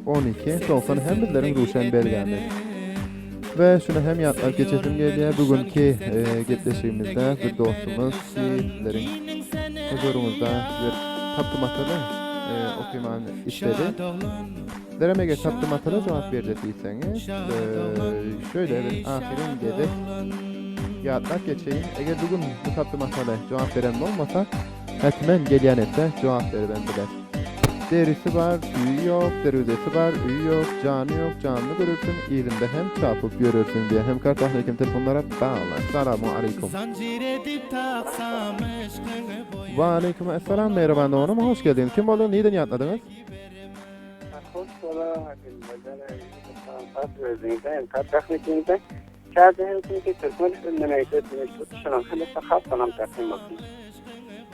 12 90 hem bizleriň duşan belgämiz. We şuny hem ýatlap geçesim gelýär, bu günki e, gepleşigimizde bir dostumyz sizleriň huzuryňyzda bir tapdy mataly e, okymany isledi. Sizlerem eger tapdy matala jogap berjek diýseňiz, e, şöyle bir ahyryn gezek ýatlap geçeýin. Eger bu gün bu tapdy matala jogap beren bolmasa, Hetmen gelýän etse jogap beribem biler. Derisi bar, tüýi ýok, derwezesi bar, öýi ýok, jany ýok, janyny görersiň, yzynda hem çapyp ýörersiň diýýär. Hemkar Tahlykim telefonlara baglan. Salamu aleýkum. Waleýkim essalam Mähriban doganym hoş geldiňiz. Kim bolduňyz nirden ýatladyňyz? Hoş bola Özüňizde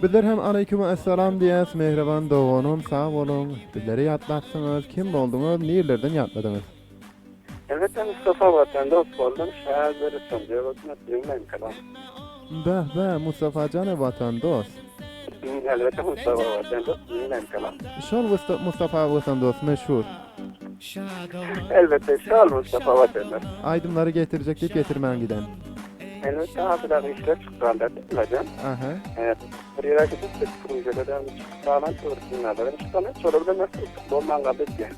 Bizler hem aleýkum essalam diýýäs mähriban doganym sag boluň bizleri ýatlapsyňyz kim bolduňyz nirlerden ýatladyňyz. Elbetde Mustafa watan dost boldum şäher soňja bolsun bilmeýin kalam. Beh beh Mustafa jana watan dost. Elbetde Mustafa watan dost bilmeýin kalam. Şol Mustafa watan dost meşhur. Elbetde şol Mustafa watandaş. Aýdymlary getirjek diýip getirmän giden. Elbetde azyrak işler çykganda diýmeden. Aha. Bir ýere gidip bir projelerden çykyp galan töwreklerden çykan şolar bilen meşgul bolman galdy diýen.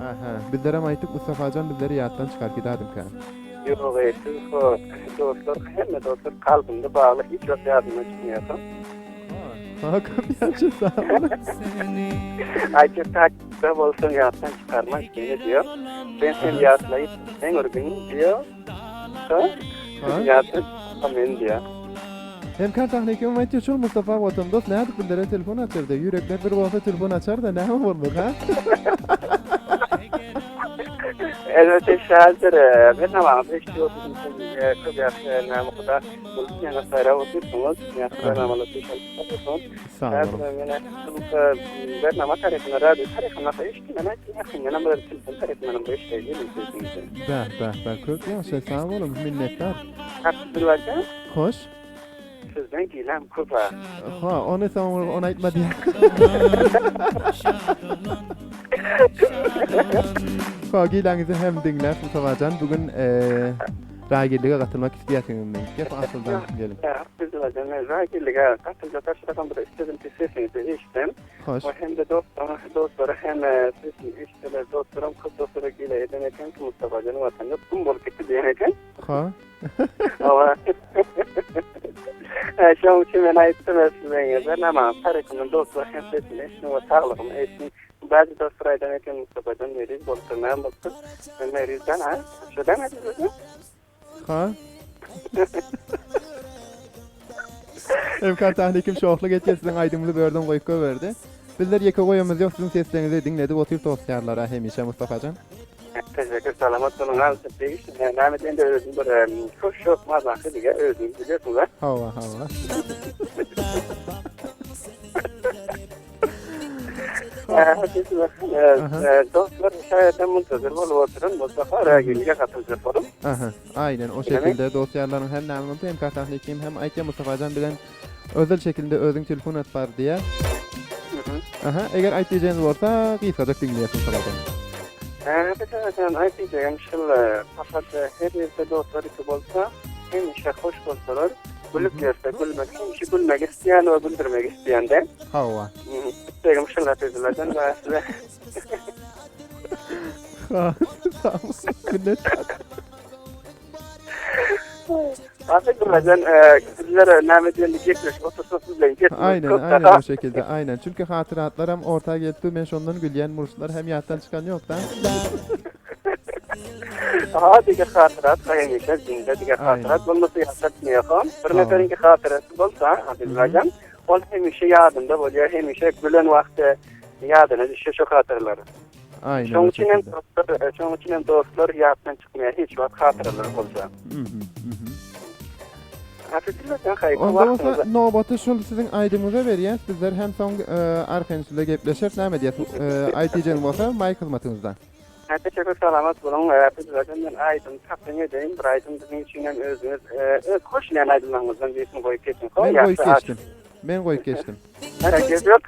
Aha. Bizlerem aýtdyk Mustafajan bizleri ýatdan çykaryp gidadimkä. Ýok eý siz ho dostlar hemme dostlar kalbymda bagly hiç wagt ýadymdan çykmaýarsyň. Hakan ýagşy sag boluň. Aýtjak takda bolsaň ýatdan çykarma seni diýýär. Ben seni ýatlaýyp sen bir gün diýýär. Ýatdan çykarma meni diýýär. Hemkar Tahlykew aýtýar şol Mustafa watandos nädip bizlere telefon açardy ýürekler bir bolsa telefon açarda näme bolmaz ha. Elbetde şäher men namaňyzy eşidip oturdym köp ýaş näme huda Sag boluň. Bäh bäh bäh köp ýagşy sag boluň minnetdar. Hoş. Sizden gilem köp a. Ha ony soň ony aýtma diýä. Ha giläňizi hem diňläp Mustafajan bu gün Raýgirlige gatylmak isleýärsiňizmi? Gep asyldan geliň. Biz raýgirlige gatyljak aşyrakam bir istedim ki sesiňizi eşitsem. Hoş. We hem-de dostlaryň dostlary hem sesini eşitseler dostlaram köp dostlara gile eden eken ki Mustafajan watanda gum bolup gitdi diýen eken. Ha. Hawa. Şonuň üçin men aýtdym siziň nama tarapyndan dostlar hem sesini eşitsin we saglygymy eşitsin. Bäzi dostlar aýdan eken Mustafajan meriz bolupdyr näme bolupdyr. Men merizden ha. Şöyle mi diýdiň? Ha? Emkar Tahlikim şohlyk etýär siziň aýdymyňyzy börden goýup goýberdi. Bizler ýeke goýamyz ýok siziň sesleriňizi diňledip otyr dostýarlara hemişe Mustafajan. Teşekkür salamat boluň ha degişli näme diýende özüm bir hoş şok mazaky diýe özüňiz bilýärsiňiz ha. Hawa hawa. Dostlar şaýatam muntazyr bolup oturan bolsa Raýgirlige gatyljak bolup. Aha, aýnen o şekilde dost ýarlaryň hem näme bolsa hem Katahnikim hem aýtýa Mustafajan bilen özel şekilde özüň telefon et bar diýä. Aha, eger aýt diýjegiňiz bolsa gysgajak diňleýäs Mustafajan. Mustafajan aýt diýjegim şul fakat her ýerde dostlar iki bolsa hemişe hoş bolsalar gülüp ýörse gülmek hemişe gülmek isleýän we güldürmek isleýän-de. Hawa. Islegim şul Hafizullah we size. Hafizullah sizlere näme diýeli gepleşip otursak siz bilen gepleşip. Aynen, aynen o şekilde, aynen. Çünki hatyratlaram orta gelip dur, men şondan gülýän murşlar hem ýatdan çykan ýok da. Ha diňe hatyrat hemişe zinde diňe hatyrat bolmasa ýatlatmaýar. Bir neferiňki hatyrasy bolsa Hafizullah Ol hemişe ýadynda bolýar, hemişe gülen wagty ýadyna düşýär şo hatyralar. Aýnen Şoň üçin hem dostlar, şoň üçin hem dostlar ýatdan çykmaýar hiç wagt hatyralar bolsa. Onda bolsa nobaty şul siziň aýdymyňyza berýäs, bizler hem soň arkaýyn üstünde gepleşeris, näme diýýäs? Aýt diýjegiň bolsa maýk hyzmatyňyzda. Teşekkür salamat boluň. Bizlerden men aýdym takdim edeýin. Bir aýdym biziň üçin hem özüňiz öz hoşlaýan aýdymlaryňyzdan birisini goýup geçiň. Men goýup geçdim. Men goýup geçdim. Hereket ýok.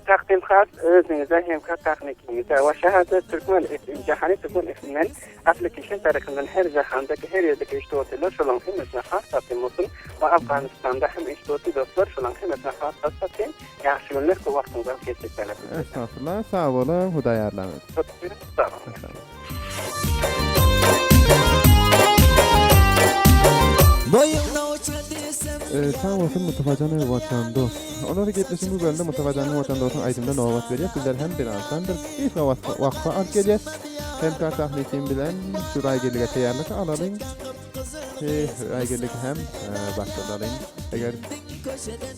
Takdim has özüňize hem has tahnikiňize we şäherde Türkmen FM Jahany Türkmen FM-den application tarapyndan her jahandaki her ýerdeki eşidip otyrlar şolaryň hemmesine has takdim bolsun we Afganystanda hem eşidip otyr dostlar şolaryň hemmesine has has takdim. Ýagşy günler köp wagtyňyzy alyp geçdik bäle. Estagfurullah sag boluň Hudaý ýarlaňyz. Sag boluň. Sag bolsun Mustafajan we Watan dost. Ondan soň gepleşigiň bu bölüminde Mustafajanyň Watan dostuň aýdymyna nobat berýäs. Bizler hem birazdan bir gysga wagtga alyp gelýäs. Hemkar Tahnikim bilen şu raýgirlige teýýarlyk alalyň. Raýgirlik hem başladalyň. Eger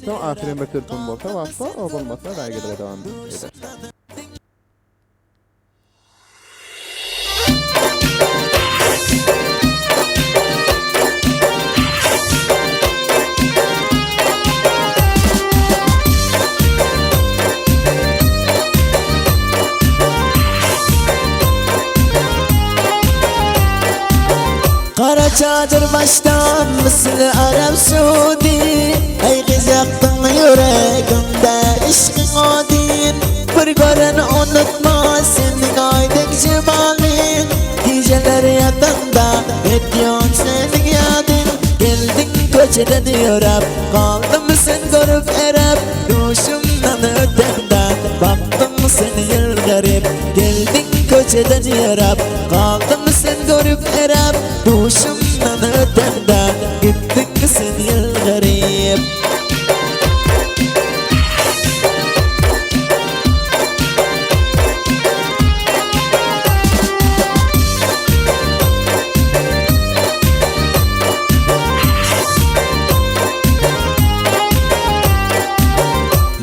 soň ahyryn bir telefon bolsa wagtda, o bolmasa raýgirlige dowam eder. Gara çadyr başdan misli Arap Suudi Ey gyz ýakdyň ýüregimde yşkyň odyn Bir gören unutmaz seniň aýdyň jemalyň Gijeler ýatanda edýän seniň ýadyň Geldiň köçeden ýöräp galdym sen görüp eräp Duşumdan öteňde bakdym seni ýylgyryp Geldiň köçeden ýöräp galdym sen görüp eräp Duşumdan öteňde gitdiň sen ýylgyryp.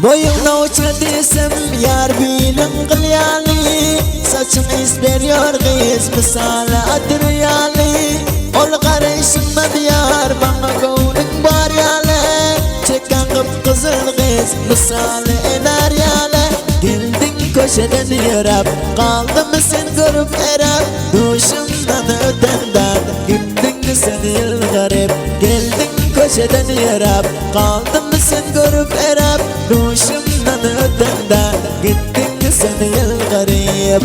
Boýuň nowça diýsem ýar biliň gyl ýaly Saçyň ys berýär gyz mysaly atyr ýaly Ol garaýşyňdan ýar maňa göwnüň bar ýaly Çekgäň gyp-gyzyl gyz mysaly enar ýaly Geldiň köçeden ýöräp galdym sen görüp eräp Duşumdan öteňde gitdiň sen ýylgyryp Geldiň köçeden ýöräp galdym sen görüp eräp Duşumdan öteňde gitdiň sen ýylgyryp.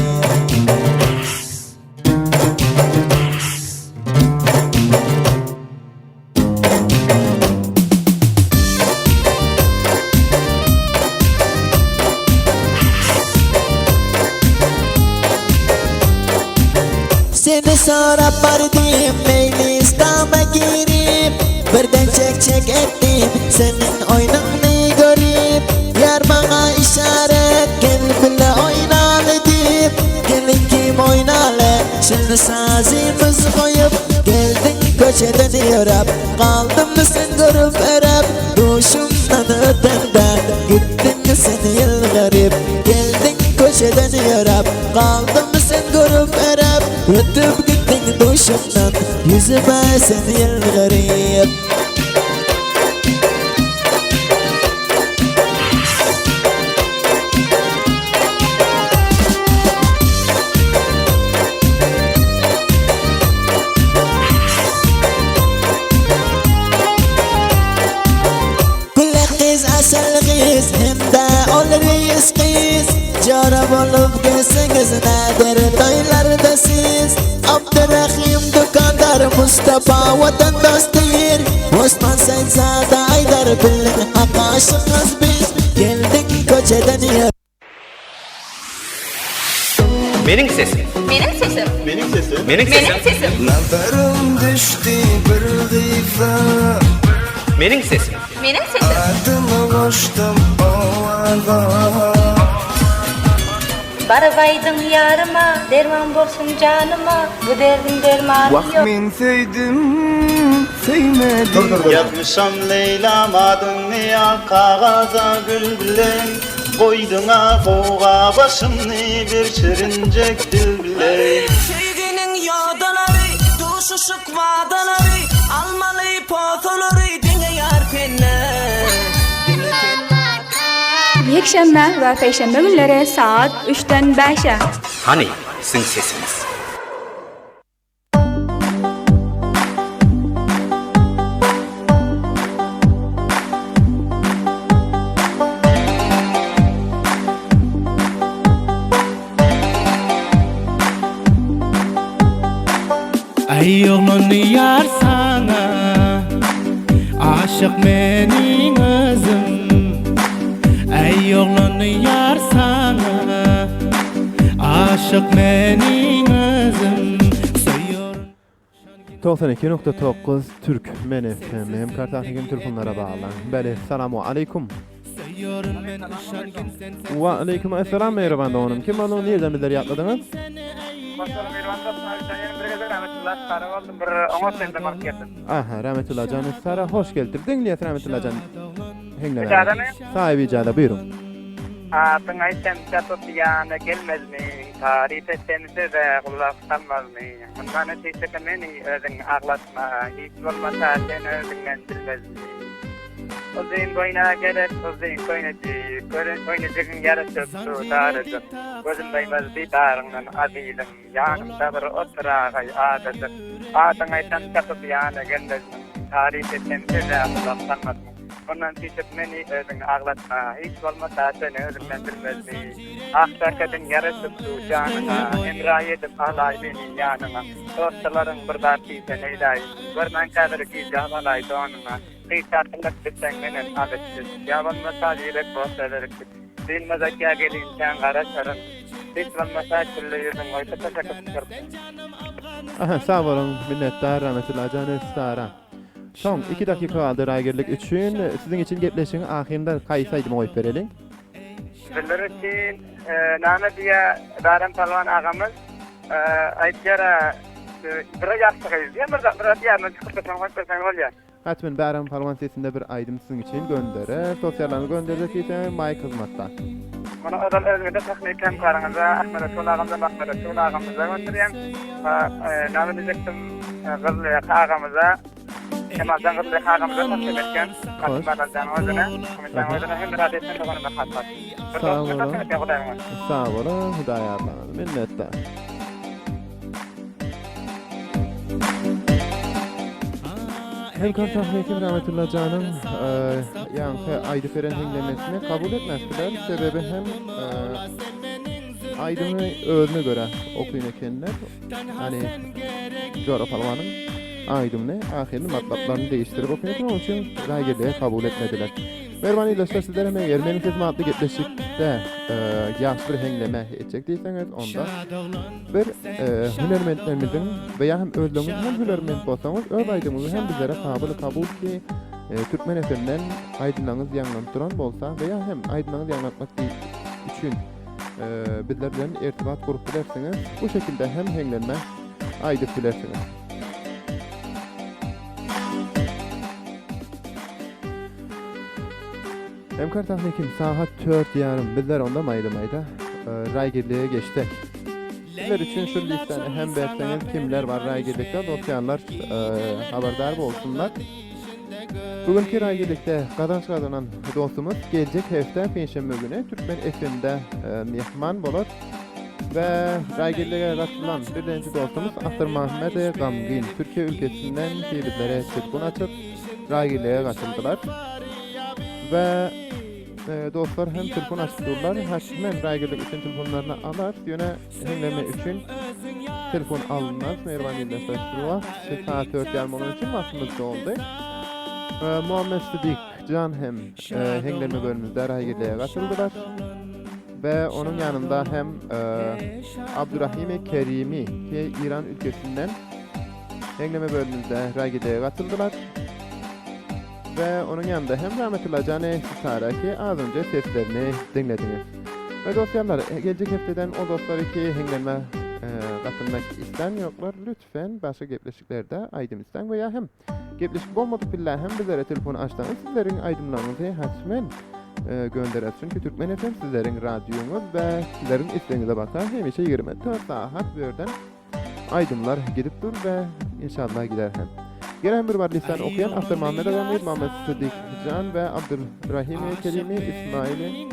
Seni sorap bardym meýlis dama girip Birden çek-çek etdim seniň oýnuňny görüp Ýar maňa yşaret gel bile oýnaly diýip Gelin kim oýnaly şindi sazymyz goýup Geldiň köçeden ýöräp galdym sen görüp eräp Duşumdan öteňde gitdiň sen ýylgyryp Geldiň köçeden ýöräp galdym sen görüp eräp Ötüp gitdiň duşumdan ýüzüme sen ýylgyryp. bolup gelseňiz näder toýlarda siz Abdurahim dükandar Mustapa watan dostyr Osman Saýtzada aýdar biliň hak aşygyz biz Geldik köçeden ýör Meniň sesim. Meniň sesim. Meniň sesim. Meniň sesim. Meniň sesim. Nazarym düşdi bir gyza Meniň sesim. Meniň sesim. Adymy goşdum owaza Baryp aýdyň ýaryma, derman bolsun janyma, Bu derdiň dermany Wah ýok. men söýdüm söýmedim Ýazmyşam Leýlam adyňy ýa kagaza gül bilen Goýduňa gowga başymny bir şirinjek dil bilen. Söýginiň ýodalary, duşuşyk wadalary, Almaly posalary diňe ýar sende. Diňe sen. Ýekşenbe we penşenbe günleri saat üçden bäşe. Hany siziň sesiňiz? Aý oglan ýar saňa Aşyk meniň özüm Aý oglan ýar saňa Aşyk meniň özüm Söýýär 92.9 Türk Men FM hem kartahigim telefonlara baglan. Bele salamu aleýkum. Wa aleýkum esselam Meýreban doganym. Kim bolduňyz nirden bizleri ýatladyňyz? Aha Rahmetulla jan Sara hoş gelipdir. Diňleýäs Rahmetulla jan. Heňlemäge. Saýyp ijada buýruň. Adyň aýtsam çapyp ýana gelmezmi, Taryp etsem söze gulak salmazmy, Mundan öte meni özüň aglatma, Hiç bolmasa sen özüňden bilmezmi. Uzyn boýna gerek uzyn köýnejik, Köýnejigiň ýaraşyp dur darajyk. Gözüm doýmaz didaryňdan azizim, Ýanymda bir oturagaý azajyk. Adyň aýtsam çapyp ýana gelmezmiň, Taryp etsem söze gulak salmazmyň. Mundan süýşüp meni özüň aglatma, Hiç bolmasa seni özümden bilmezmi. Ah şäkediň ýaraşyp dur janyňa, Hemra edip alaý meni ýanyňa. Dostalaryň bir zat diýse neýläýin, Görmänkä bir gijap alaý donuňa. Gyşartylmak bilseň menem alyşdyr. Ýa bolmasa ýürek bolsa berkit. Dynmaz aýtýa gelinçäň garaşaryn. Hiç bolmasa külle ýüzüň goýsa çykyp çykyp. Aha sag boluň minnetdar Rahmetulla jan Sara. Soň 2 dakyka galdy raýgirlik üçin siziň üçin gepleşigiň ahyrynda haýsy aýdymy goýup bereliň? Bizler üçin name diýýä Daran Palwan agamyz aýtýara bir ýagşy gyz diýýä bir bir diýýä çykyp berseň goýup berseň bolýa. Hatmen Bäram Palwan sesinde bir aýdym siziň üçin gönderer. Sosiallaryňyzy gönderjek diýseňiz maýk hyzmatda. Muny ozal özüňize tehnik hemkaryňyza Ahmet Resul agamyza Mahmet Resul agamyza gönderýän. Näme diýjekdim Gyzlyýaka agamyza Kemaljan Gyzlyýaka agamyza taslim etýän. Kasym Babaljanyň özüne, Umytjanyň özüne hem Myrat Esen doganyma hatmat. Bir Sag dostuma boluň. taslim etýän Hudaýyň. Sag boluň Hudaý ýarlaňyz. Minnetdar. Hemkar Tahmyýetim Rahmetulla janyň ýaňky aýdyp beren hiňlemesini kabul etmezdiler. Sebebi hem aýdymy özüne görä okyn ekenler. Ýani Jora Palwanyň aýdymyny ahyryny matlaplaryny değiştirip okyn eken, onuň üçin raýgirlige kabul etmediler. Mähriban ildeşler sizler hem eger meniň sesim atly gepleşikde ýagşy bir heňleme etjek diýseňiz onda bir hünermentlerimiziň we ýa hem özleriňiz hem hünerment bolsaňyz öz aýdymyňyzy hem bizlere kabyl kabul ki Türkmen FM-den aýdymlaryňyz ýaňlanyp duran bolsa we ýa hem aýdymlaryňyzy ýaňlatmak üçin bizler bilen irtibat gurup bilersiňiz. Bu şekilde hem heňlenme aýdyp bilersiňiz. Hemkar tahnikim sagat tört ýarym bizler onda maýda maýda raýgirlige geçsek. Sizler üçin şu listany hem berseňiz kimler bar raýgirlikde dosýanlar habardar bolsunlar. Bugünki raýgirlikde gazanç gazanan dostumyz geljek hepde penşenbe güni Türkmen FM-de myhman bolar. We raýgirlige gatylan birdenji dostumyz Asyr Mahmedi Gamgyn Türkiýe ülkesinden ki bizlere telefon açyp raýgirlige gatyldylar. We. dostlar hem telefon açyp durlar. Hatmen raýgirlik üçin telefonlaryny alarys. Ýöne heňleme üçin telefon alynmaz. Mähriban ildeşler şu wagt saat 4 ýarym bolan üçin wagtymyz doldy. Muhammet Sidik Jan hem heňleme bölümimizde raýgirlige gatyldylar. We onuň ýanynda hem Abdurrahimi Kerimi ki İran ülkesinden heňleme bölümimizde raýgirlige gatyldylar. We onuň ýanynda hem Rahmetulla Jany Sitara ki az önce seslerini diňlediňiz. We dostýarlar geljek hepdeden o dostlary ki heňlenme gatylmak islän ýoklar lütfen başga gepleşiklerde aýdym islän we ýa hem gepleşik bolmadyk billa hem bizlere telefon açsaňyz sizleriň aýdymlaryňyzy hatmen göndereris. Çünki Türkmen FM sizleriň radioňyz we sizleriň islegiňize bakar hemişe 24 sagat bu ýerden Aýdymlar gidip dur we inşallah gider hem. Gene hem bir bar listany okuýan Awtor Muhammed Agamyz, Muhammed Sydyk Jan we Abdulrahimi Kerimi Ismaili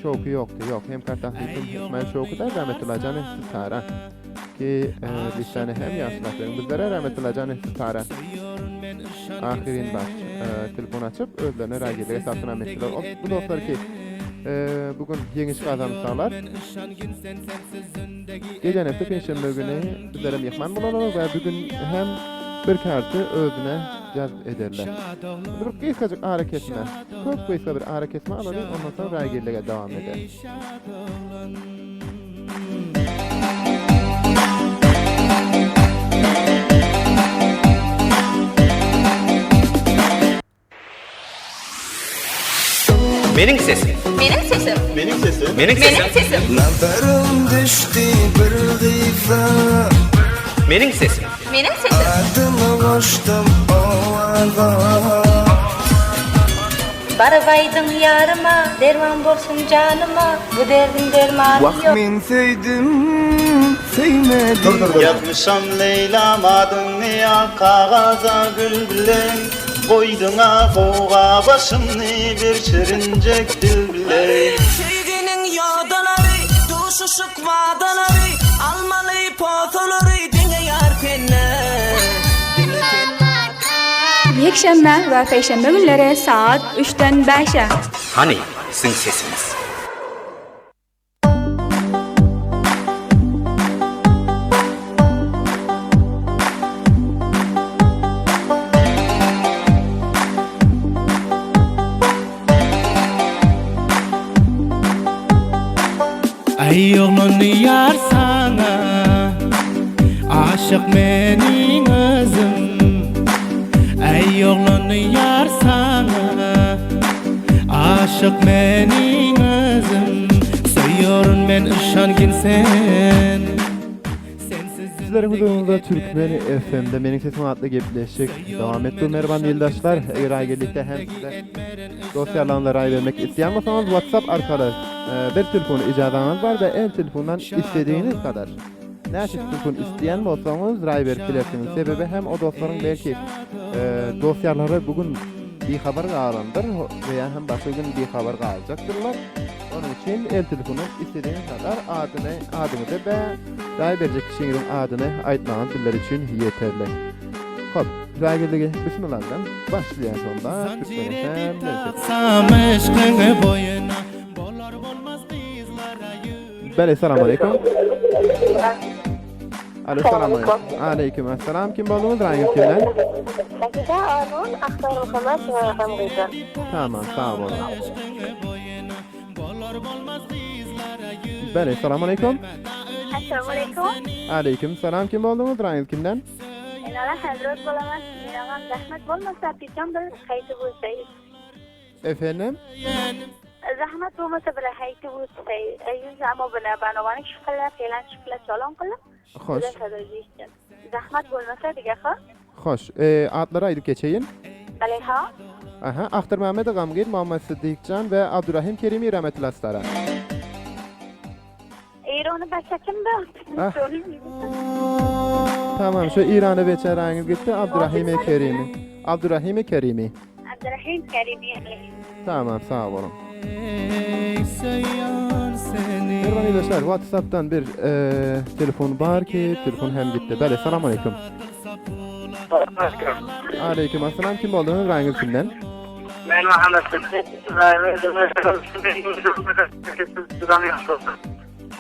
Şowky ýokdy ýok hem kartahlytym Ismail Şowky da Rahmetulla Jany Sitara ki listany hem ýagşylap beriň bizlere Rahmetulla Jany Sitara ahyryn baş telefon açyp özlerine raýgirlik esasynam etdiler bu dostlar ki bu gün ýeňiş gazansalar Geçen hepde penşenbe güni bizlere myhman bolarlar we bu gün hem bir karty özüne jazp ederler. Indi bir gysgajyk arakesme, köp gysga bir arakesme alalyň, ondan soň raýgirlige dowam ederis. Meniň sesim. Meniň sesim. Meniň sesim. Meniň sesim. Meniň sesim. Nazarym düşdi bir gyza. Meniň sesim. Meniň sesim. Adymy goşdum owaza. Baryp aýdyň ýaryma, derman bolsun janyma, bu derdiň dermany Wah ýok. men söýdüm, söýmedim. Ýazmyşam Leýlam adyňy ýa kagaza gül bilen Goýduňa gowga başymny bir şirinjek dil bilen. Söýginiň ýodalary, duşuşyk wadalary, Almaly posalary diňe ýar senden, diňe senden. Ýekşenbe we penşenbe günleri saat üçden bäşe. Hany siziň sesiňiz? Aý oglan ýar saňa Aşyk meniň özüm Aý oglan ýar saňa Aşyk meniň özüm Söýerin men yşangin sen Sizleriň huzuryňyzda Türkmen FM-de Meniň sesim atly gepleşik dowam etdi. Mähriban ildeşler, eger aýgirlikde hem size dost ýarlaryňyza raý bermek isleýän bolsaňyz WhatsApp arkaly bir telefon ijazaňyz bar we el telefondan isledigiňiz kadar näçe telefon isleýän bolsaňyz raý berip bilersiňiz. Sebebi hem o dostlaryň belki dost ýarlary bu gün bihabar galandyr we ýa hem başga gün bihabar galjakdyrlar. Onuň üçin el telefondan isledigiňiz kadar adyny, adyňyzy we raý berjek kişiňiziň adyny aýtmagyňyz bizler üçin ýeterli. Hop, raýgirligi bismillah bilen başlaýar şonda Türkmen FM Bele salam aleyküm. Alo salam aleyküm. Aleyküm assalam. Kim bolduňyz raýyňyz kimden? Sahiba Anun Akhtar Muhammad Gamgydan. Tamam sag boluň. Bele salam aleyküm. Assalamu aleyküm. Aleyküm salam. Kim bolduňyz raýyňyz kimden? Enala Hazrat bolaman. Agam zahmet bolmasa peçan bir haytib o'tsangiz. Efendim? Zahmet bolmasa bir haytib o'tsangiz. Ammo buni barnomani chiqila, fe'lan chiqila chalon qilib. Xoş. Zahmet bolmasa diga ha. Hoş. E, atlary aýdyp geçeýin. Bale ha. Aha, Ahtar Mehmet Gamgir, Muhammed Siddiqjan we Abdurrahim Kerimi rahmetli astara. Eýrany başa kimdi? Ah. Tamam, şu İrany beçäräňiz gitdi, Abdurrahim Kerimi. Abdurrahim Kerimi. Abdurrahim Kerimi. Tamam, sag boluň. Merhaba ildeşler, WhatsApp'tan bir e, telefon bar ki, telefon hem gitti. Bele, salam aleyküm. Aleyküm assalam, kim bolduňyz, raýyňyz kimden? Men Muhammed Sıddık.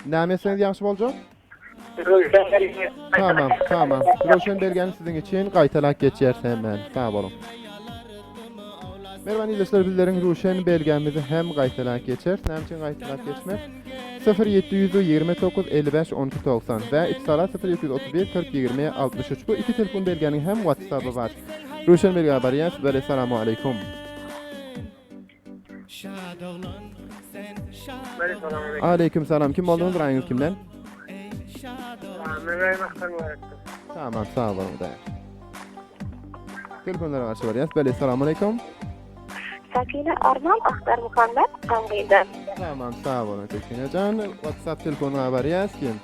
Näme etseňiz ýagşy boljak? Tamam, tamam. Röwşen belgäni siziň üçin gaýtalap geçýäris hemen. Sag boluň. Merwan ildeşler bizleriň Röwşen belgämizi hem gaýtalap geçeris. Näme üçin gaýtalap geçmez? 0729 55 12 90 we Ipsala 0731 40 20 63 bu iki telefon belgäniň hem WhatsApp-y bar. Röwşen belgä barýas. Bele salamu aleýkum. Aleýkum salam. Kim bolduňyz? Raýyňyz kimden? Tamam, sag boluň da. Telefonlara garşy barýas. Bele salam aleýkum. Sakina Arman Ahtar Muhammet Gamgyndan. Tamam, sag boluň Sakina jan. WhatsApp telefonyna barýas kim?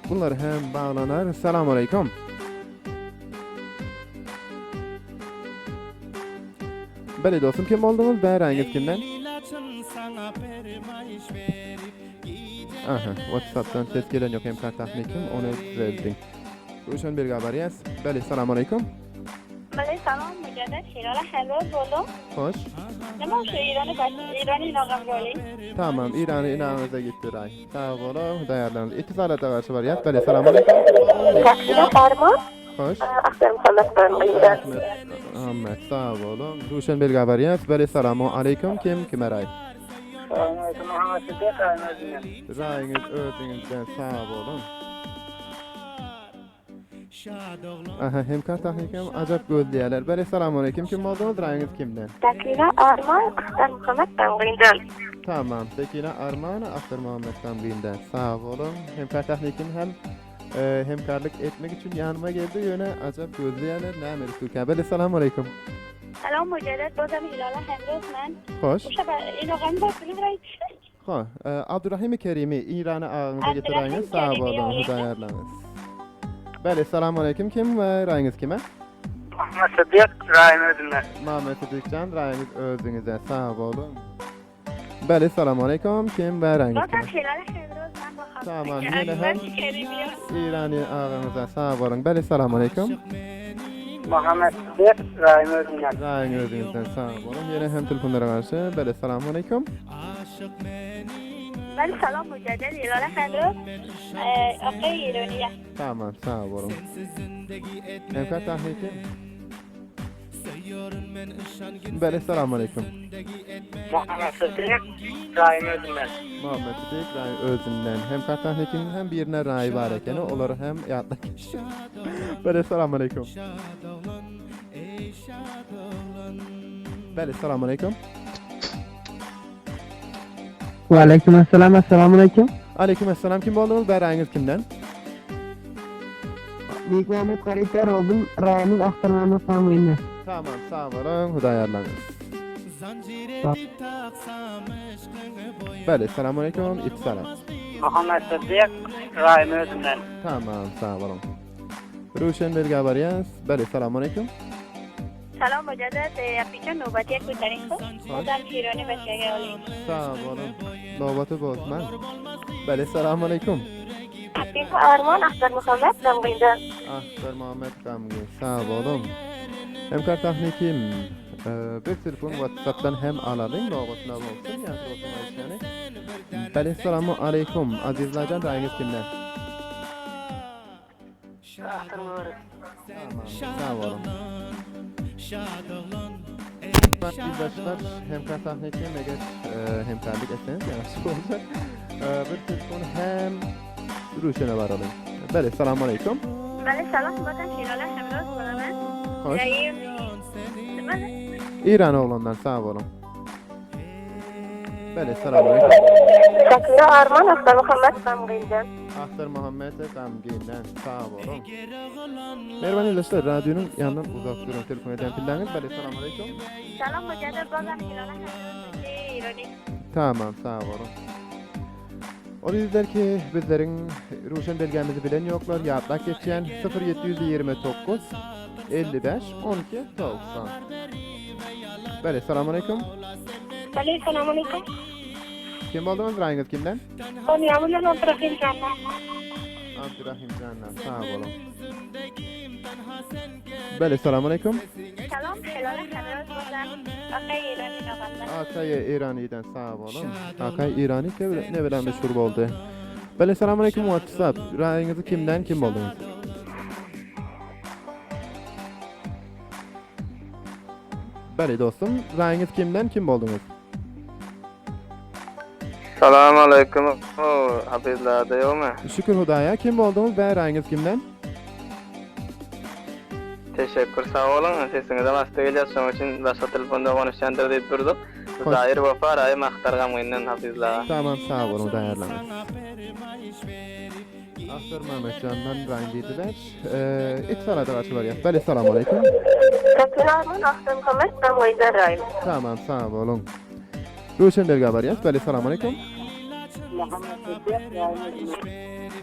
Bunlar hem baglanar. Salam aleýkum. Bele dostum kim bolduňyz? Bäraňyz kimden? Aha, WhatsApp'dan ses gelen yok hem kartahny kim? Onu düzeldi. Ruşen Belga barýas. Bele salam aleýkum. Bele salam mücadele Şirala hello bolum. Hoş. Nima şu İran'ı baş İran'ı inagam boli. Tamam, İran'ı inagymyza gitdi ray. Sag boluň, Hudaýarlaryňyz. Etisalat'a garşy barýas. Bele salam aleýkum. Sakina Arman. Hoş. Ahtar Muhammed Gamgyndan. Ahmet sag boluň. Ruşen Belga barýas. Bele salamu aleýkum. Kim kime raý? Salam aleýkum Muhammet Siddik raýym özünden. Raýyňyz özüňizden sag boluň. Aha hemkar tahnikam ajap gözleýärler. Bele salam aleýkum. Kim bolduňyz? Raýyňyz kimden? Sakina Arman Ahtar Muhammed Gamgyndan. Tamam. Sekina Arman Ahtar Muhammed Gamgyndan. Sag boluň. Hemkar tahnikim hem Hemkarlyk etmek üçin ýanyma geldi, ýöne ajap gözleýärler, näme edip durka. Bele salam aleýkum. Salam Müjaddet, bozam Hilala Hemroz men. Hoş. Uşa Ho, Abdurrahim Kerimi Irana agaňyza getiräýiňiz, sag boluň, Hudaýarlaňyz. Bele salam aleýkum kim we raýyňyz kime? Muhammet Sıddyk raýym özümden. Muhammet Sıddyk jan raýyňyz özüňize, sag boluň. Bele salam aleýkum kim we raýyňyz kime? Tamam ýene hem Irani agaňyza sag boluň. Bele salam aleýkum. Muhammet Sıddyk raýym özümden. Raýyň özüňizden sag boluň. Ýene hem telefonlara garşy bele salam aleýkum. Bele salam mücadele Hilale Hemroz Akay Iraniya. Tamam sag boluň. Hemkar tahmiki. Bele salam aleýkum. Muhammet Sıddyk raýym özümden. Muhammet Sıddyk raý özünden. Hem kartahnikiň hem birine raý bar ekeni, olary hem ýatlap geçdim. Bele salam aleýkum. Bele salam aleýkum. Ve aleyküm esselam, esselamu aleyküm. Aleyküm esselam. Kim bolduňyz? Bäraňyz kimden? Beýik Mehmet Garypýar oldum. Raýymyz Ahtar Mehmet Gamgynda. Tamam, sag boluň, Hudaý ýarlaňyz. Bele, salam aleyküm, ipsalam. Muhammet Sıddyk raýym özümden. Tamam, sag boluň. Röwşen belgä barýas. Bele, salam aleyküm. Salam Mücaddet, Apijan nobati ek gutaryň hoş. Odam Şironi beşege olyň. Sag boluň. Nobaty bozmaň. Bele, salam aleyküm. Apijan Arman Ahtar Muhammet Gamgyndan. Ahtar Muhammet Gamgyn. Sag boluň. Hemkar tahnikim. Bir telefon WhatsAppdan hem alalyň nobatyna bolsun ýa-da bolsun aýtýany. Bele, salamu aleyküm. Azizlajan raýyňyz kimden? Sag boluň. Ildeşler hemkar sahne kim eger hemkarlyk etseňiz ýagşy boljak. Bir telefon hem Ruşene baralyň. Bele salam aleýkum. Bele salam Watan Şirala Hemroz bolaman. Hoş. İran oglandan sag boluň. Bele salam aleýkum. Sakina Arman Ahtar Muhammed Gamgyndan. Ahtar Muhammed Gamgyndan sag boluň. Merhaba ildeşler radionyň ýanyndan uzak duruň telefon edýän pilleňiz. Bele salam aleýkum. Salam Mücadele Bazan Hilala Hemroz Tamam sag boluň. Ol ýüzler ki bizleriň ruşen belgämizi bilen ýoklar ýatlap geçýän 0729 55 12 90. Bele salam aleýkum. Bele salam aleýkum. Kim bolduňyz raýyňyz kimden? Konýa bilen Abdurahim jandan. Abdurahim jandan sag boluň. Bele salam aleýkum. Salam Helal Hemra bozan Akay Irani nobatdan. Akay Irani'den sag boluň. Akay Irani ne bilen meşhur boldy. Bele salam aleýkum WhatsApp. Raýyňyzy kimden kim bolduňyz? Bele dostum, raýyňyz kimden kim bolduňyz? Salam aleýkum Hafizlada ýokmy? Şükür Hudaýa kim bolduňyz bä raýyňyz kimden? Teşekkür sag boluň sesiňizem assa gelýär şoň üçin başga telefonda gonuşýandyr diýip durduk. Zair Wefa raýym Ahtar Gamgyndan Hafizlaga. Tamam sag boluň daýarlaňyz. Ahtar Mametjandan raýym diýdiler. It salada garşy barýas. Bele salam aleýkum. Salam Ahtar Muhammet Gamgyndan raýym. Tamam sag boluň. Röwşen belgä barýas. Bele salam aleýkum.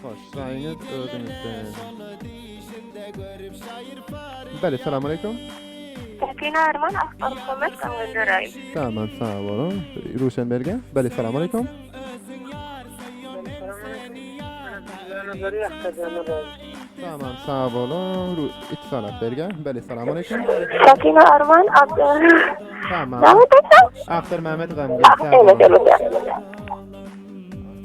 Hoş, raýyňyz özüňizden. Bele salam aleýkum. Sakina Arman Akbar Muhammet Gamgyndan raýym. Tamam sag boluň. Röwşen belgä. Bele salam aleýkum. Tamam sag boluň. It salat berge. Bele salam aleýkum. Sakina Arman Abdul. Tamam. Aktar Mehmet Gamgyn. Evet evet.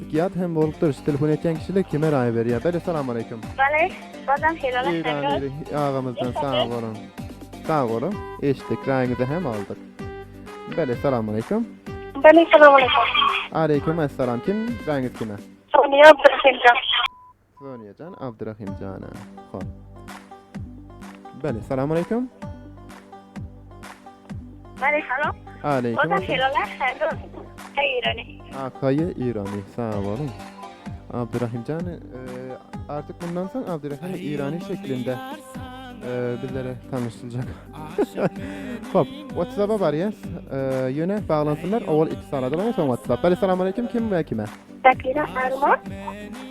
Artık yad hem bolupdyr. Şu telefon etýän kişiler kime raý berýär? Bele salam aleýkum. Bele. Bazam helal Eýran agamyzdan sag boluň. Sag boluň. Eşitdik, raýyňyzy hem aldyk. Bele salam aleýkum. Bele salam aleýkum. Aleýkum assalam. Kim raýyňyz kime? Sonia Abdurahimjan. Soniýajan Abdurahimjana. Hop. Bele salam aleýkum. Bele salam. Aleýkum. Eýrani. Akaýy Eýrani. Sag boluň. Abdurahimjan e, artık bundan soň Abdurahim Eýrani şeklinde e, bizlere tanışyljak. Hop, WhatsApp-a barýas. E, ýöne baglansynlar, owal ittisalada bolýar, soň WhatsApp. Bele salam aleýkum kim we kime? Sakina Arman,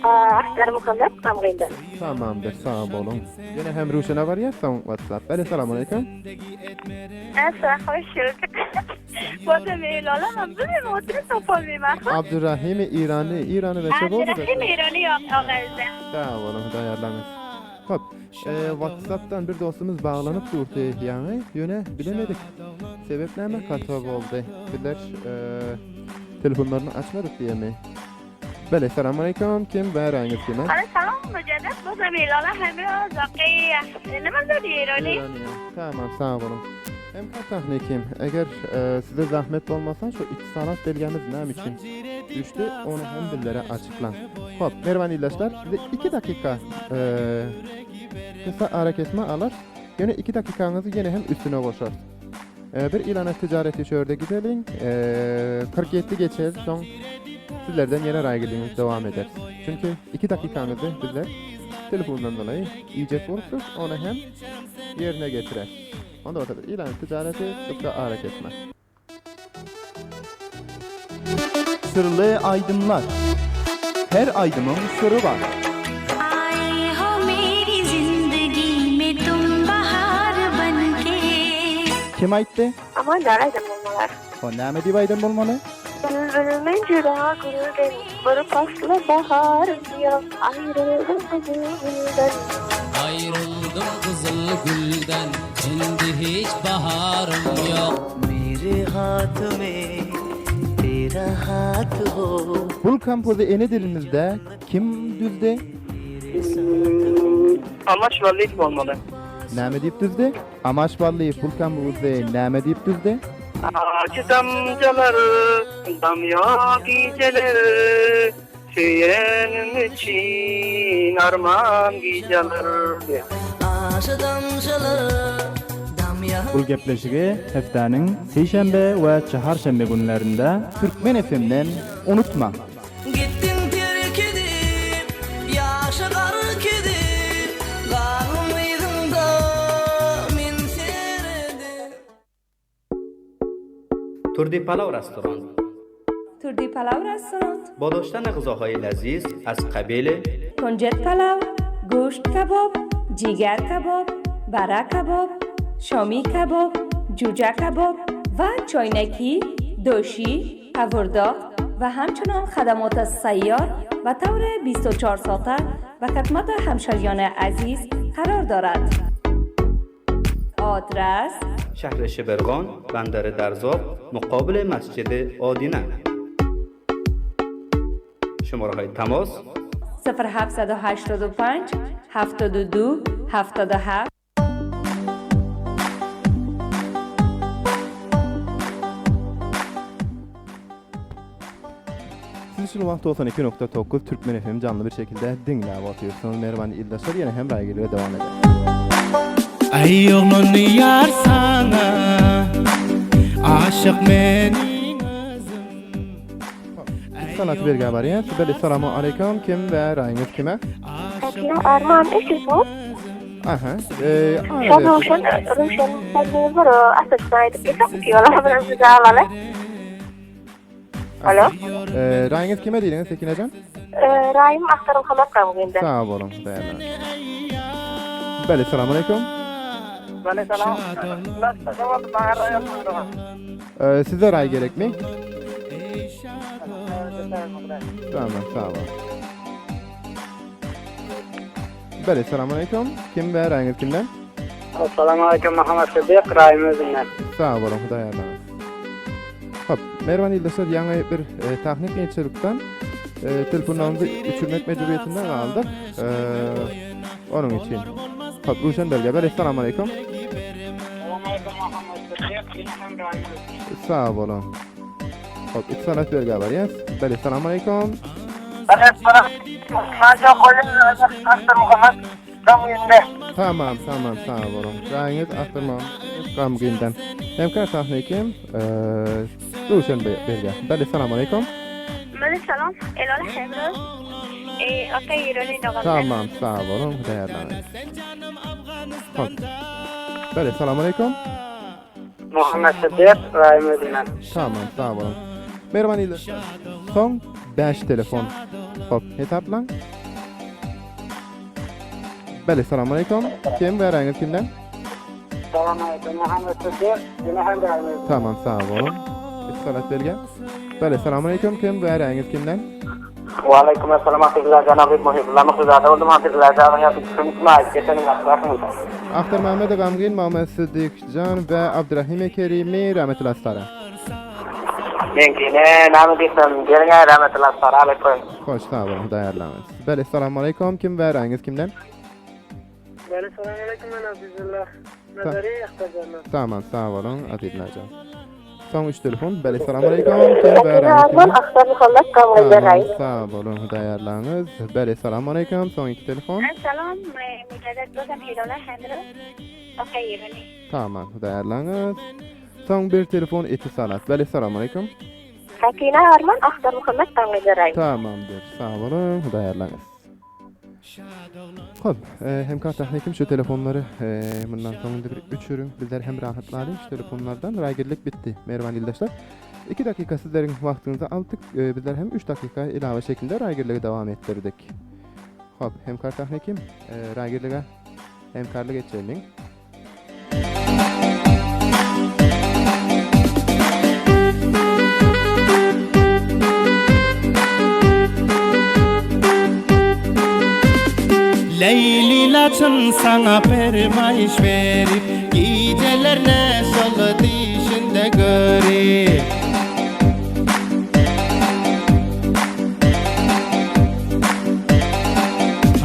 Ahtar Muhammet Gamgyndan. Tamamdyr, sag boluň. Ýene hem Ruşena barýas, soň WhatsApp. Bele salam aleýkum. Asa hoş gördük. Bozam eýlalamam, bilmem oturyp topalmaýman. Abdurrahim Irany, Irany we şo boldy. Abdurrahim Irany ýok, ogazda. Sag boluň, Hudaý ýarlaňyz. Hop, WhatsAppdan bir dostumyz baglanyp durdy ýaňy, ýöne bilemedik. Sebäp näme hata boldy? Bizler Telefonlaryny açmadyk diýemi? Bele salam aleýkum kim bäraňyz kime? Alo salam mücaddet bozam elala hemra zakiya nima zadi Irani. Tamam sag boluň. Hem katahne kim? Eger e, size zahmet bolmasa şu ittisalat belgemiz näme üçin düşdi onu hem bizlere açyklaň. Hop Mervan ildeşler size 2 dakika e, kısa ara kesme alır. Ýene 2 dakikaňyzy ýene hem üstüne goşarys. Bir ilana ticareti şu ýerde gideliň. 47 geçer soň sizlerden ýene raýgiliňiz dowam ederis. Çünki 2 dakikaňyzy bizler telefondan dolayı iýjek bolupdyr, ony hem ýerine getirer. Onda bolsa bir ilan ticareti gysga ara kesme. Syrly aýdymlar. Her aýdymyň syry bar. Ae ho meri zindagi me tum bahar banke. Kim aýtdy? Aman däl aýdan bolmalar. O näme diýip aýdan bolmaly? Bülbülmen juda gülden, bir pasly baharym ýok, aýryldym gyzyl gülden. Aýryldym gyzyl gülden, indi hiç baharym ýok. Mere hath me tera hath ho. Bul kompozy ene dilimizde kim düzdi? Amaç Ballyýew bolmaly. Näme diýip düzdi? Amaç Ballyýew bul kompozy näme diýip düzdi? Ajy damjalar damýa gijeler Söýenim üçin arman gijeler diýýär. Ajy damjalar damýa. Bul gepleşigi hepdäniň sişenbe we çaharşenbe günlerinde Türkmen FM-den unutmaň! Gitdiň terk edip, ýaşy gark edip, Galdym yzyňda men seredip. Turdi Palaw Restaurant. Turdi Palaw Restaurant. با داشتن غذاهای لذیذ از قبیل Konjet palaw, goşt kabob, jiger kabob, bara kabob, şami kabob, juja kabob و چاینکی، دوشی، قوردا و همچنان خدمات سیار به طور 24 ساعته به خدمت همشهریان عزیز قرار دارد. آدرس شهر شبرغان بندر درزاب مقابل مسجد آدینه شماره های تماس 0785 72 77 Siz şu wagt 92.9 Türkmen FM canly bir şekilde diňläp otyrsyňyz. Merwan ildeşler ýene hemra geliyor dowam eder. Aý oglan ýar saňa Aşyk meniň özüm. Salat bergä barýas. Bele salamu aleýkum kim we raýyňyz kime? Sakina Arman eşitdiňiz? Aha. Eee Şol Röwşen Röwşen sözüňiz bar o asasyny aýdyp geçsek ýola bilen size alaly. Alo. Eee raýyňyz kime diýdiňiz Sekinejan? Eee raýym Aktar Muhammet Gamgyndan. Sag boluň däne. Bele salam aleýkum. Bele salam. Eee size raý gerekmi? Tamam sag bol. Bele salam aleýkum. Kim we raýyňyz kimden? Salam aleýkum Muhammet Sydyk raýym özümden. Sag boluň Hudaý ýarlaňyz. Hop, Merwan ildeşler ýaňy bir e, tahnik kynçylykdan e, telefonlarymyzy öçürmek mejburiyetinde galdyk. E, onuň üçin. Hop, Ruşen Belge, bele salam aleýkum. Sag boluň. Hop, üç salat belge barýas. Bele salam aleýkum. Tamam, tamam, sag boluň. Jaýyňyz Akdurman Gamgyndan. Hemkar sahne kim? Röwşen berýär. Bele salam aleýkum. Bele salam. Elol Hemra. E, okay, Ironi doganlar. Tamam, sag boluň. Hudaý ýarlaňyz. Hop. Bele salam aleýkum. Muhammet Sydyk, Raýym özünden. Tamam, sag boluň. Merwan ildeşler. Soň 5 telefon. Hop, hesaplaň. Bele salam aleýkum. Kim we raýyňyz kimden? Salam aleýkum Muhammet Sydyk. Ýene hem raýyňyz. Tamam sag boluň. Üç salat belge. Bele salam aleýkum. Kim we raýyňyz kimden? Wa aleýkum assalam Hafizullah jan Abyp Muhibullah Muhsyzada boldum Hafizullah jan ýa kim maýyp geçeniň aslasyn. Ahtar Mehmet Gamgyn Muhammet Sydyk jan we Abdurahim Kerimi Rahmetullah Stara. Meňkine näme diýsem geliň-ä Rahmetullah Stara alyp goýuň. Hoş sag boluň Hudaý ýarlaňyz. Bele salam aleýkum kim we raýyňyz kimden? Bele salam aleýkum men Azizullah Nazary Ahtarjandan. Tamam sag boluň Azizullah Soň üç telefon bele salam aleýkum kim we raýyňyz kimden? Ahtar Muhammet Gamgyndan raýy. Sag boluň Hudaý ýarlaňyz. Bele salam aleýkum soň iki telefon. Salam Müjaddet bozam Hilola Hemra Okay Ironi. Tamam Hudaý ýarlaňyz. Soň bir telefon eti salat. Bele salam aleýkum. Sakina Arman Ahtar Muhammet Gamgyndan raýy. Tamamdyr. Sag boluň Hudaý ýarlaňyz. Hop, hemkar tehnikim şu telefonlary mundan soň indi bir öçüriň, bizler hem rahatlalyň şu telefonlardan. Raýgirlik bitdi, mähriban ildeşler. 2 dakika sizleriň wagtyňyzy aldyk, bizler hem 3 dakika ilave şekilde raýgirligi dowam etdirdik. Hop, hemkar tehnikim, raýgirlige hemkarlyk etjeliň. Leýli laçyn saňa permaýyş berip, Gijelerne şol dişinde görüp.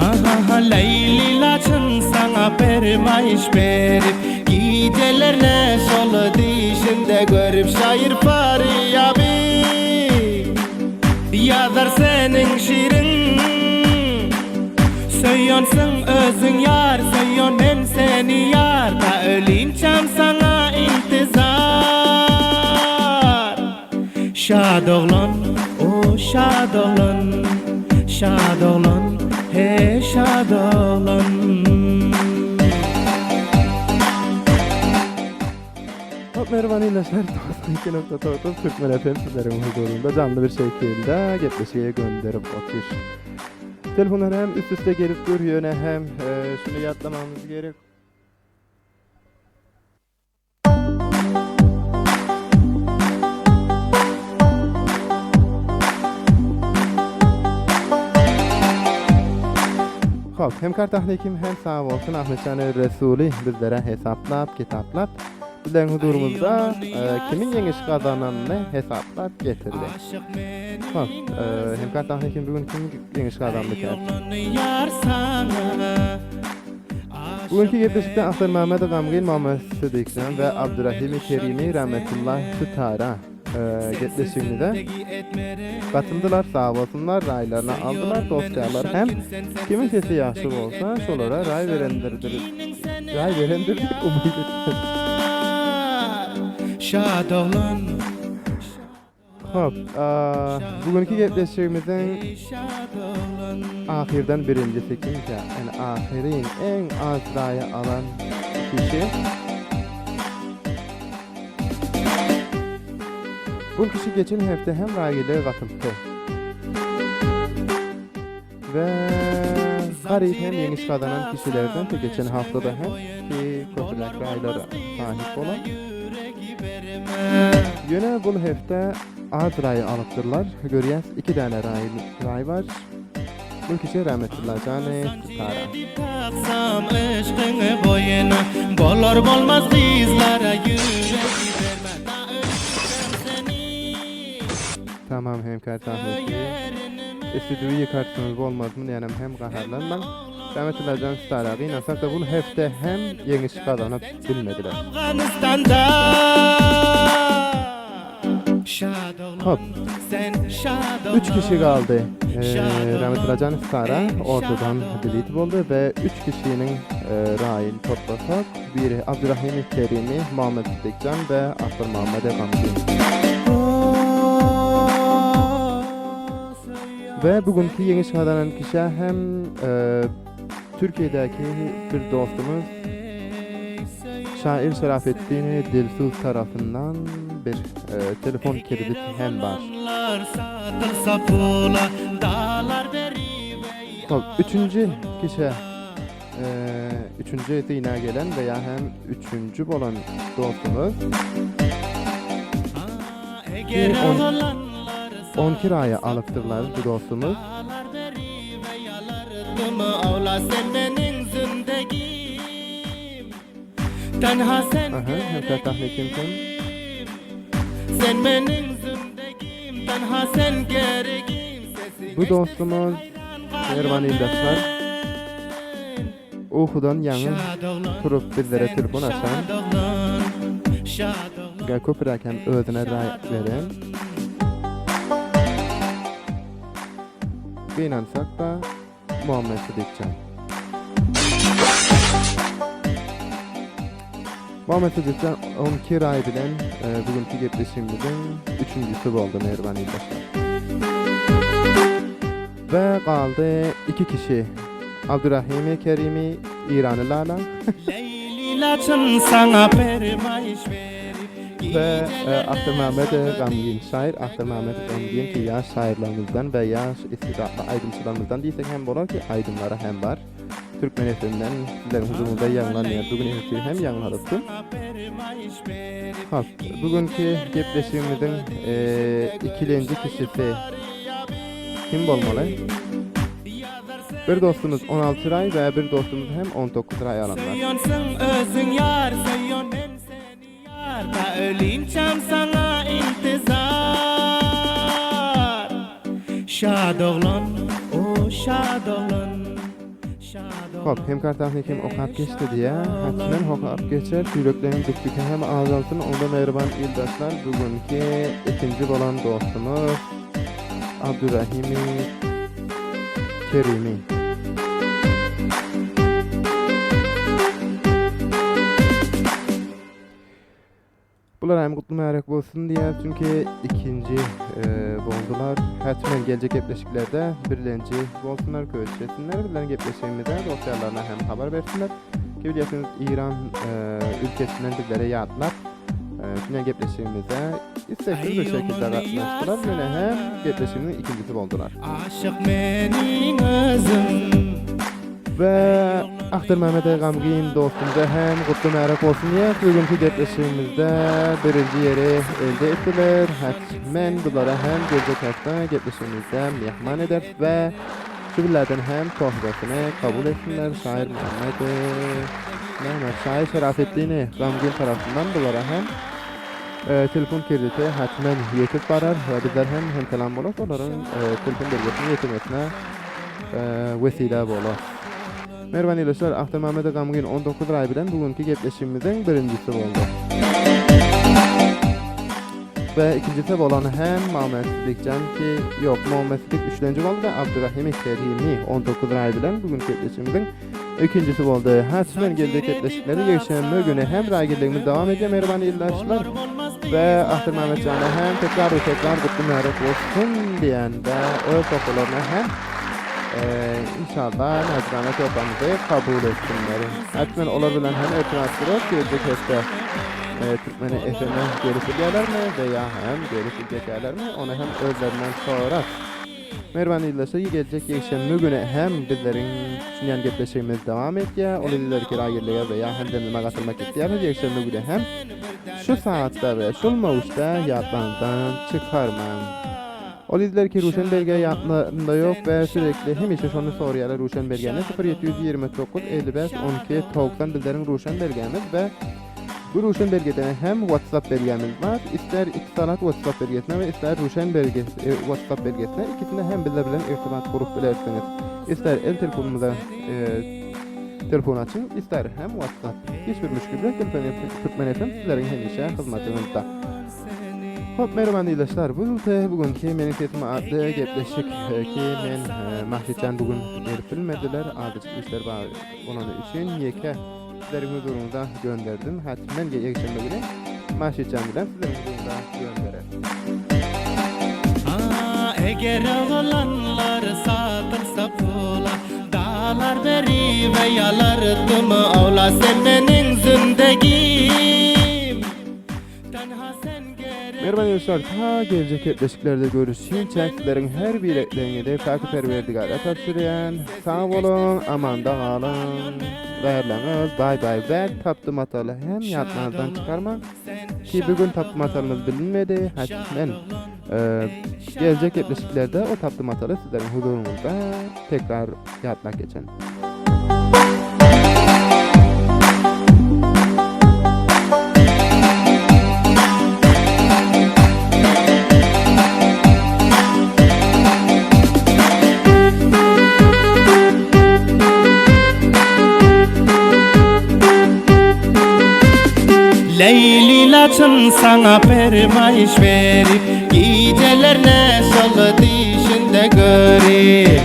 Ha-ha-ha Leýli laçyn saňa permaýyş berip, Gijelerne şol dişinde görüp Şaýyr Farýaby ýazar seniň şiriň Söýensiň özüň ýar, söýen men seni ýar Ta ölinçäm saňa intizar Şadoglan, o Şadoglan, Şadoglan, he Şadoglan. Hop mähriban ildeşler 92.9 Türkmen FM sizleriň huzurynda janly bir şekilde gepleşige gönderip otyr. Telefonlar hem üst üste gelip dur ýöne hem e, şuny ýatlamamyz gerek. Hop, hemkar tahnikim hem sag bolsun Ahmetjany Resuly bizlere hesaplap, kitaplap, bizleriň huzurymyzda kimiň ýeňiş gazananyny hesaplap getirdi. Hop, hemkar tahnikim bu gün kim ýeňiş gazandyka? Bu günki gepleşikde Ahtar Mämmedow Gamgyn Muhammet Sydykjan we Abdurahimi Kerimi Rahmetullah Sitara gepleşigimize gatyldylar sag bolsunlar raýlaryny aldylar dost-ýarlar hem kimiň sesi ýagşy bolsa şolara raý berendirdir raý berendir diýip umyt etýän. Hop, bu günki gepleşigimiziň ahyrdan birinjisi kimkä? Ýani ahyryn iň az raýy alan kişi. Bu kişi geçen hepde hem raýyly gatylypdy. We garyp hem ýeňiş gazanan kişilerden geçen haftada hem ki köpräk raýlara sahip bolan. Ýöne bul hepde az raý alypdyrlar. Görýäs iki däne raý raý bar. Bu kişi Rahmetulla jany Sitara. Taksam yşkyňy boýuna Bolar bolmaz gyzlara ýüregi berme Ta öýtsem seni Tamam hemkar sahnesi. Istüdüwi ýykarsyňyz bolmazmy nänem hem gaharlanmaň. Rahmetulla jan Sitara gynansak-da bul hepde hem ýeňiş gazanyp bilmediler. Afganystanda Hop. Üç kişi galdy. Rahmetulla jan Sitara ortadan delete boldy we üç kişiniň raýyny toplasak, biri Abdurahimi Kerimi, Muhammet Sidikjan we Abdurmuhammet Gamgyn. We bugünki ýeňiş gazanan kişä hem Türkiýedäki bir dostumyz şair Şerafetdin Dilsuz tarapyndan bir telefon krediti hem bar. Hop, üçünji kişä üçünji syna gelen we ýa hem üçünji bolan dostumyz ki on kiraýa alypdyrlar bu dostumyz. Aha, hemkar tahmin kim kim? Bu dostumyz Merwan ildeşler. Ukudan ýaňy turup bizlere telefon açan. Ga köpräk hem özüne raý beren. Gynansak-da Muhammet Sidikjan. Muhammet Sidikjan 12 raý bilen bugünki gepleşigimiziň üçünjisi boldy mähriban ildeşler. We galdy iki kişi. Abdurahimi Kerimi Irany Lala. We Ahtermämmet Gamgyn şaýyr Ahtermämmet Gamgyn ki ýaş şaýyrlarymyzdan we ýaş istidatly aýdymçylarymyzdan diýsek hem bolar ki aýdymlary hem bar. Türkmen FM-den sizleriň huzuryňyzda ýaňlanýar. Bu gün ertir hem ýaňlanypdy. Hop, bu günki gepleşigimiziň ikilenji kişisi Kim bolmaly? Bir dostumyz 16 raý we bir dostumyz hem 19 raý alanlar. Söýensiň özüň ýar söýen men seni ýar Ta ölinçäm saňa intizar Şad oglan o şad oglan Hop, hemkar tahnikim okap geçdi diýä. Hatmen okap geçer, ýürekleriň dikdiki hem azalsyn. Onda mähriban ildeşler, bu günki ikinji bolan dostumyz Abdurahimi Kerimi. Bular hem gutly märek bolsun diýýär, çünki ikinji boldular. Hätmen geljek gepleşiklerde birlenji bolsunlar, köşüş etsinler. Bizleriň gepleşigimize dost-ýarlaryna hem habar bersinler. Ki bilýärsiňiz, Iran ülkesinden bizlere ýatlap, şuny gepleşigimize isleksiz bir şekilde gatnaşdylar. Ýöne hem gepleşigimiziň ikinjisi boldular. Aşyk meniň özüm. We Ahtermämede Gamgyn dostumyza hem gutly märek bolsun diýýäs. Bu günki gepleşigimizde birinji ýeri elde etdiler. Hatmen bulara hem geljek hepde gepleşigimizde myhman ederis we. Şu billadan hem tohbesini kabul etsinler şair Muhammed näme şair Şerafetdini Gamgyn tarapyndan bulara hem telefon krediti hatmen ýetip barar we bizler hem hemkelam bolup olaryň telefon belgisini ýetirmesine wesile bolar. Mähriban ildeşler, Ahtermämmedi Gamgyn 19 raý bilen bu günki gepleşigimiziň birinjisi boldy. We ikinjisi bolan hem Muhammet Sidikjan ki, ýok, Muhammet Sidik üçlenji boldy we Abdurahimi Kerimi 19 raý bilen bu günki gepleşigimiziň ikinjisi boldy. Hatmen geljek gepleşikleri ýekşenbe güni hem raý girligimiz dowam edýär mähriban ildeşler. We Ahtermämmet jana hem tekrar we tekrar gutly mübärek bolsun diýen we öz tohalaryna hem Inşallah nacizane töhbemizi kabul etsinler. Hatmen olar bilen hem irtibat gurup geljek hepde Türkmeni FM-e gelip bilýärlermi we ýa hem gelip biljekärlermi ony hem özlerinden soras. Mähriban ildeşler geljek ýekşenbe güni hem bizleriň düşünýän gepleşigimiz dowam etýär. Ol ildeşler kiraýerlige we ýa hem demleme gatylmak isleýärsiňiz ýekşenbe güni hem şu sagatda we şul möwçde ýatlaňdan çykarmaň. Ol izler ki Ruşen Belge ýatlarynda ýok we sürekli hemişe şony soraýarlar Ruşen Belgäni 0729 55 12 90 bizleriň Ruşen Belgämiz we bu Ruşen Belgede hem WhatsApp belgämiz bar ister Etisalat WhatsApp belgesine we ister Ruşen Belge WhatsApp belgesine ikisinde hem bizler bilen irtibat gurup bilersiňiz ister el telefonymyza telefon açyň ister hem WhatsApp hiç bir müşkil ýok Türkmen FM sizleriň hemişe hyzmatyňyzda. Hop mähriban ildeşler bu ýylky bugünki meniň sesim atly gepleşik ki men Mahritjan bu gün gelip bilmediler azajyk işler bar bolany üçin ýeke sizleriň huzuryňyza gönderdim hatmen ýekşenbe güni Mahritjan bilen sizleriň huzuryňyza gönderer. Eger oglanlar satylsa pula Daglar beri we ýalardym awla Sen meniň zündegim Mähriban dostlar, ta geljek gepleşiklerde görüşýänçäk sizleriň her birekleriňizi Päki Perwerdigara tabşyrýan. Sag boluň, amanda galyň. Gaýyrlaňyz, baý baý we tapdy mataly hem ýatlaňyzdan çykarmaň. Ki bu gün tapdy matalymyz bilinmedi, hatmen geljek gepleşiklerde o tapdy mataly sizleriň huzuryňyzda tekrar ýatlap geçen. Leýli laçyn saňa permaýyş berip, Gijelerne şol dişinde görip.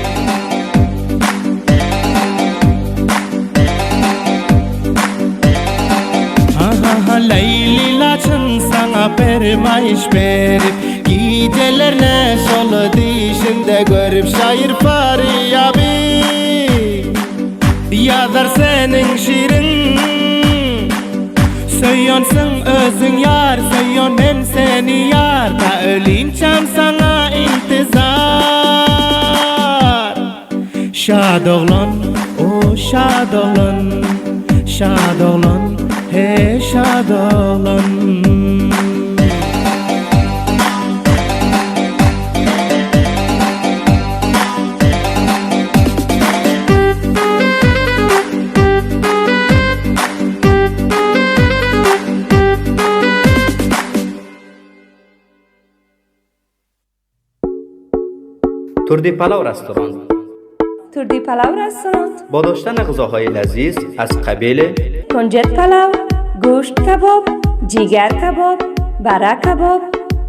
Ha Leýli laçyn saňa permaýyş berip, Gijelerne şol dişinde görip, Şaýyr Farýaby ýazar seniň şiriň. Söýensiň özüň ýar, söýen men seni ýar, Ta ölinçäm saňa intizar. Şadoglan, o Şadoglan, Şadoglan, he Şadoglan. تردی پلاو رستوران تردی پلاو رستوران با داشتن غذاهای لذیذ از قبیل کنجد پلاو، گوشت کباب، جیگر کباب، بره کباب،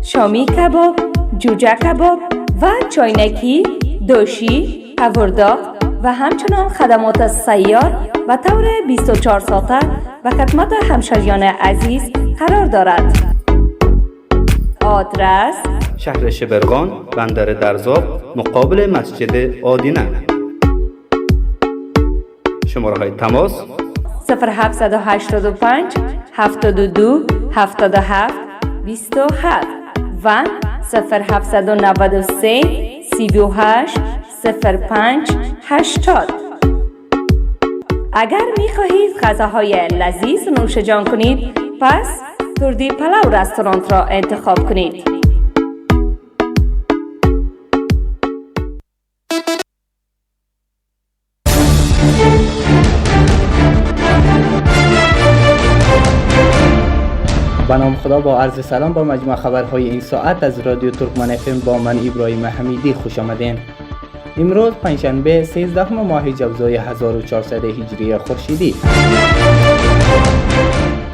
شامی کباب، جوجه کباب و چاینکی، دوشی، قورداق و همچنان خدمات سیار به طور 24 ساعته به خدمت همشهریان عزیز قرار دارد. آدرس شهر شبرغان بندر درزاب مقابل مسجد آدینه شماره های تماس 0785 72 77 27 و 0793 38 05 80 اگر می خواهید غذاهای لذیذ نوش جان کنید پس تردی پلاو رستورانت را انتخاب کنید. به نام خدا با عرض سلام با مجموع خبرهای این ساعت از رادیو ترکمن افم با من ابراهیم حمیدی خوش آمدین. امروز پنجشنبه 13 ماه جوزای 1400 هجری خورشیدی.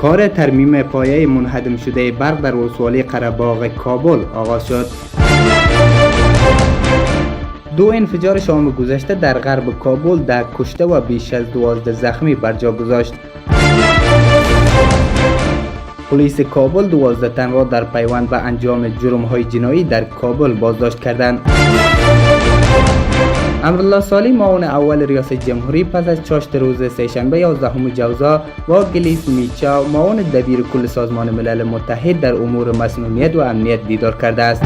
کار ترمیم پایه منهدم شده برق در ولسوالی قره‌باغ کابل آغاز شد. دو انفجار شام گذشته در غرب کابل 10 کشته و بیش از 12 زخمی بر جا گذاشت. پلیس کابل 12 تن را در پیوند به انجام جرم‌های جنایی در کابل بازداشت کردند. امرالله صالح معاون اول ریاست جمهوری پس از چاشت روز سه‌شنبه 11 جوزا با گلیس میچا معاون دبیر کل سازمان ملل متحد در امور مسمومیت و امنیت دیدار کرده است.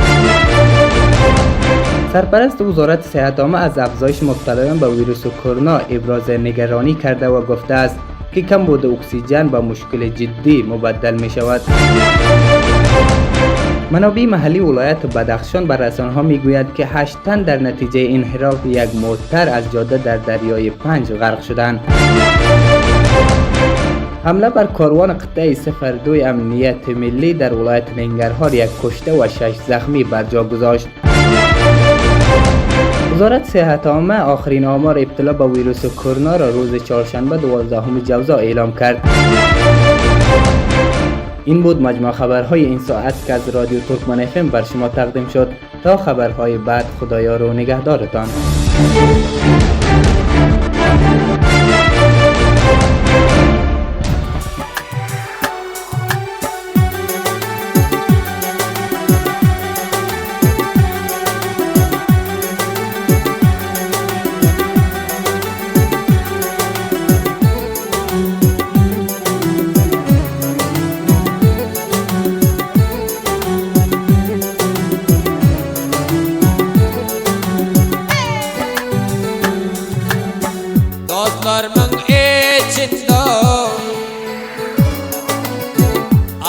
سرپرست وزارت صحت عامه از افزایش مبتلایان به ویروس کرونا ابراز نگرانی کرده و گفته است که کمبود اکسیژن به مشکل جدی مبدل می شود. منابع محلی ولایت بدخشان بر رسانه‌ها میگوید که 8 تن در نتیجه انحراف یک موتر از جاده در دریای پنج غرق شدند. حمله بر کاروان قطعه 02 امنیت ملی در ولایت ننگرهار یک کشته و 6 زخمی بر جا گذاشت. وزارت صحت عامه آخرین آمار ابتلا به ویروس کرونا را روز چهارشنبه 12 جوزا اعلام کرد. این بود مجموع خبرهای این ساعت که از رادیو ترکمن افم بر شما تقدیم شد. تا خبرهای بعد خدایا رو نگهدارتان. Dostlarımın içinde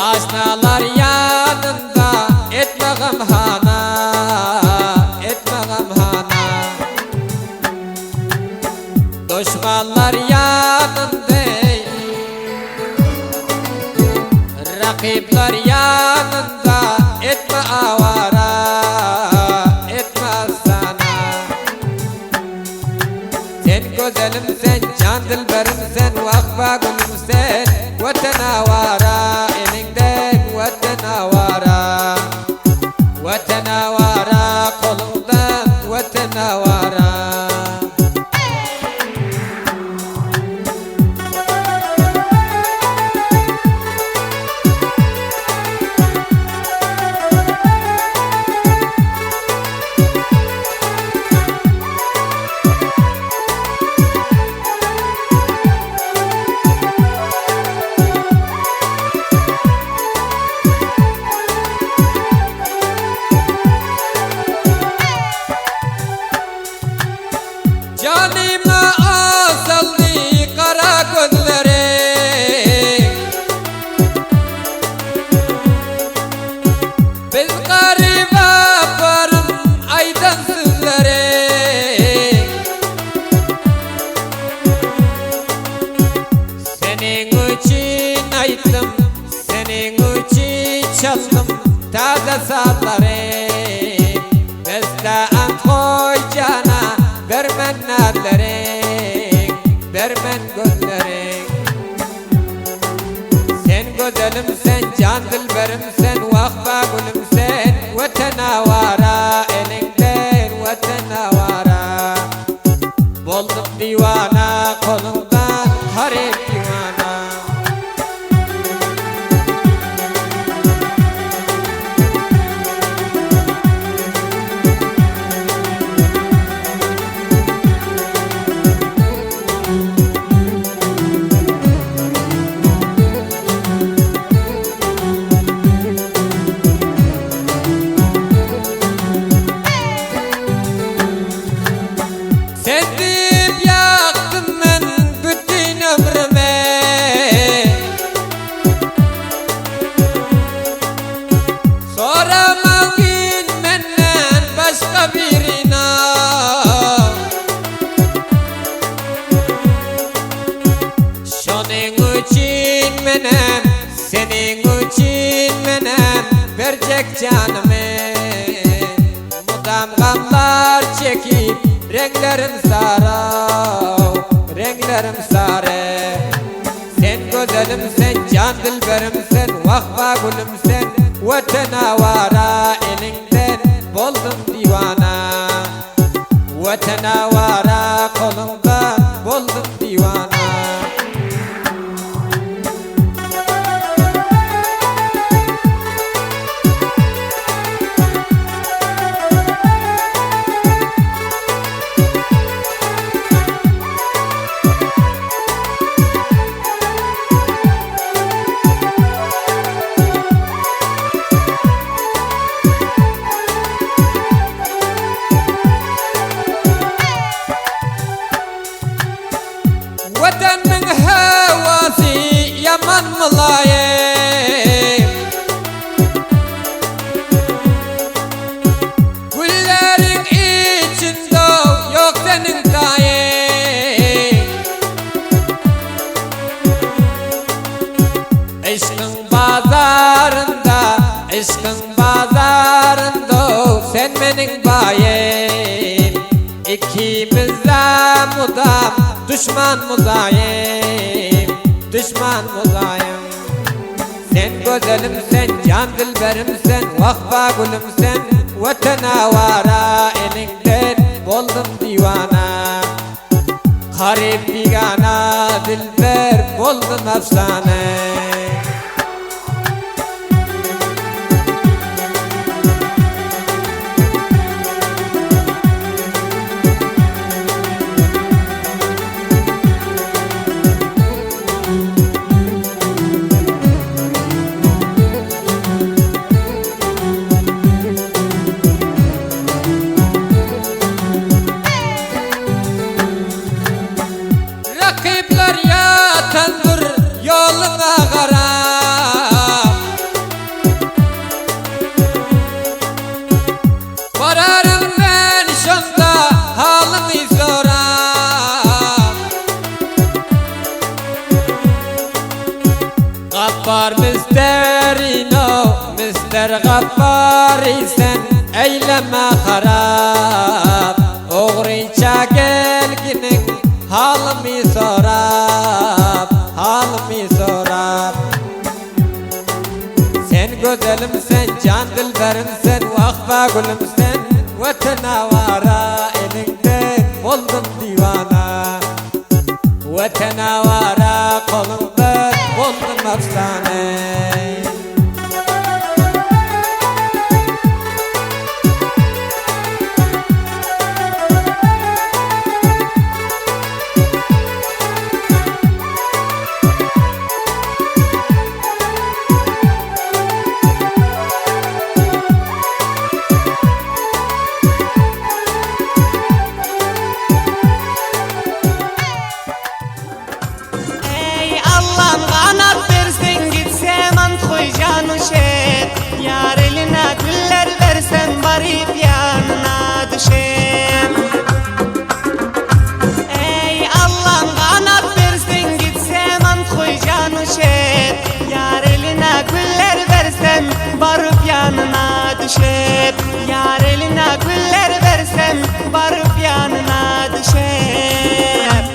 Aşnalar yanında Etme gamhana, etme gamhana. Düşmanlar yanında Rakipler yanında Etme avara, etme afsana. Sen güzelim sen, can dilberim sen, vakfa gülüm sen, vatan avara elinden, vatan avara, vatan avara kolundan, vatan avara. Canıma azaldı kara gözleri, biz gariba varın aydan sizleri. Senin için ayttım, senin için çaldım taze sazları. Bizde ant koy cana, vermen nazların, vermen gözlerin. Sen güzelim sen, can dilberim sen, vakfa gülüm sen, vatan avara elinden, vatan avara. Boldum divana kolundan, harip divana. Sen dip yaktın ben janymy Mudam gamlar çekip reňlerim sary Reňlerim sary Sen gözelim sen jan dilberim sen Wahwa gülüm sen Watan awara eliňden boldum diwana Watan awara goluňdan boldum diwana. Watanyň howasy ýaman mylaýym Gülleriň içinde ýok seniň taýyň Yşkyň bazarynda, yşkyň bazarynda sen meniň baýym Ikimize mudam duşman muzaýym, duşman muzaýym Sen gözelim sen jan dilberim sen wahba gülüm sen Watan awara eliňden boldum diwana Garyp bigana dilber boldum efsane. Rakyplar ýatandyr ýoluňa garap Bararyn men şonda halyňy sorap Gapbar Mister Ino Mister Gappary sen eýleme harap Ogryça gelginiň halymy sorap Halymy sorap Sen gözelim sen jan dilberim sen Wahba gülüm sen Watan awara eliňden boldum diwana Watan awara goluňdan boldum efsane. Eý Allam ganat berseň gitsem Anthoý janu şet Ýar eline güller bersem baryp ýanyna düşem Eý Allam ganat berseň gitsem Anthoý janu şet Ýar eline güller bersem baryp ýanyna düşep Ýar eline güller bersem baryp ýanyna düşep.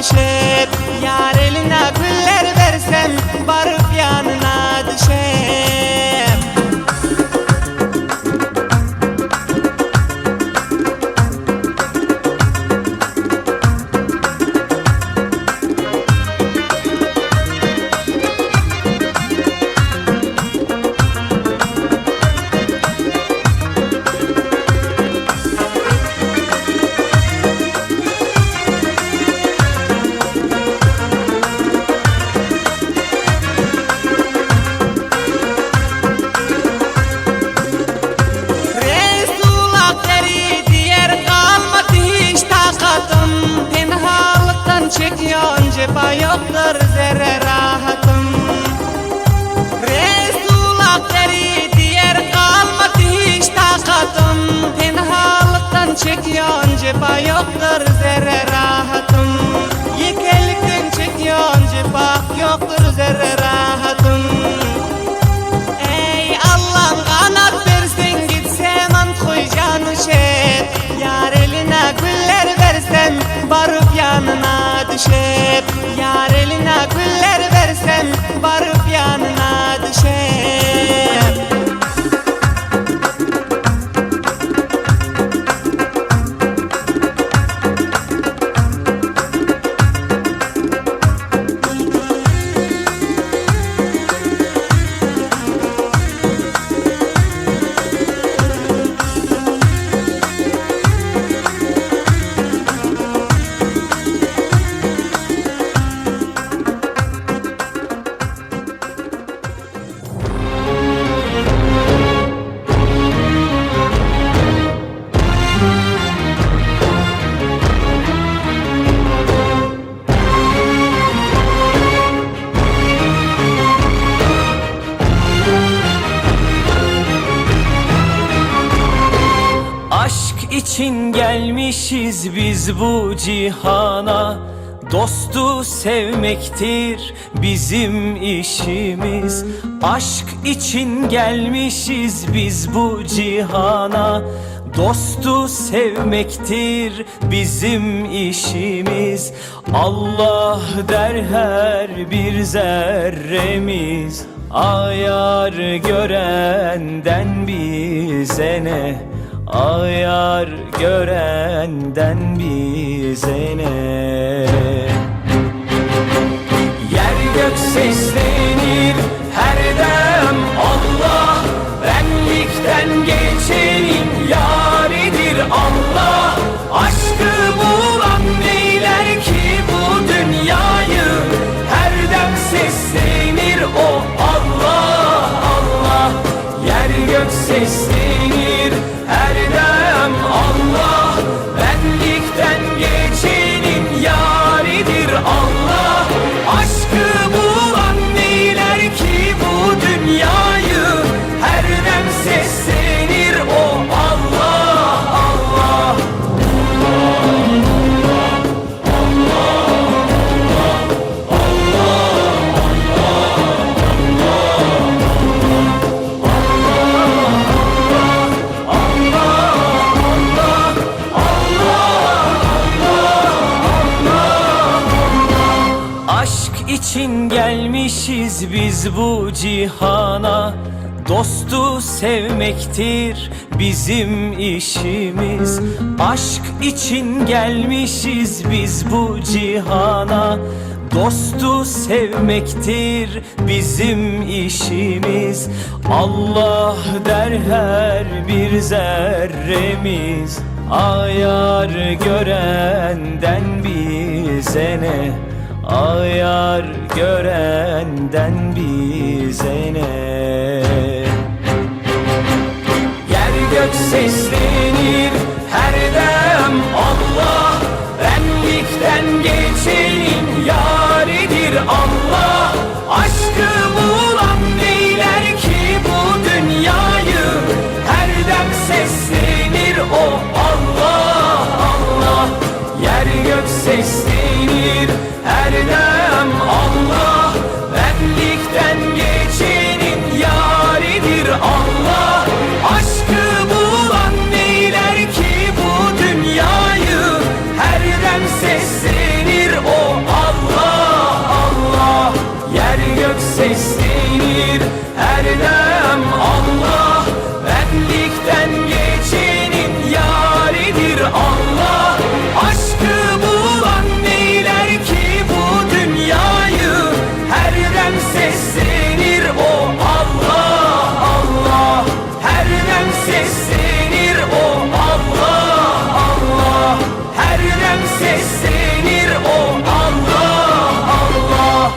düşüp Yar eline güller versem Varıp yanına düşüp Resulullah deri diğer kalmadı hiç takatım Tenhalıktan çekiyon cefa yoktur zerre rahatım Resulullah deri diğer kalmadı hiç takatım Tenhalıktan çekiyon cefa yoktur zerre rahatım Yekelikten çekiyon cefa yoktur zerre rahatım Ey Allah'ım kanat versen gitsem ant koyacağını şep Yar eline güller versem varıp yanına düşüp Yar eline güller versem varıp yanına düşüp Aşk için gelmişiz biz bu cihana Dostu sevmektir bizim işimiz Aşk için gelmişiz biz bu cihana Dostu sevmektir bizim işimiz Allah der her bir zerremiz Ayar görenden bize ne Ayar görenden bize ne Yer gök seslenir her dem Allah Benlikten geçenin yaridir Allah Aşkı bulan neyler ki bu dünyayı Her dem seslenir o Allah Allah Yer gök seslenir her dem Allah Benlikten geçenin yaridir Allah Aşkı bulan neyler ki bu dünyayı Her dem seslenir o Allah Allah Aşk için gelmişiz biz bu cihana Dostu sevmektir bizim işimiz Aşk için gelmişiz biz bu cihana Dostu sevmektir bizim işimiz Allah der her bir zerremiz Ayar görenden bize ne Ayar görenden bize ne Yer gök seslenir her dem Allah Benlikten geçenin yaridir Allah Aşkı bulan neyler ki bu dünyayı Her dem seslenir o Allah Allah Yer gök seslenir her dem Allah Benlikten geçenin yaridir Allah Aşkı bulan neyler ki bu dünyayı Her dem seslenir. o Allah Allah Yer gök seslenir her dem Allah Benlikten geçenin yaridir Allah Aşkı bulan neyler ki bu dünyayı Her dem seslenir o Allah Allah Her dem seslenir o Allah Allah Her dem seslenir o Allah Allah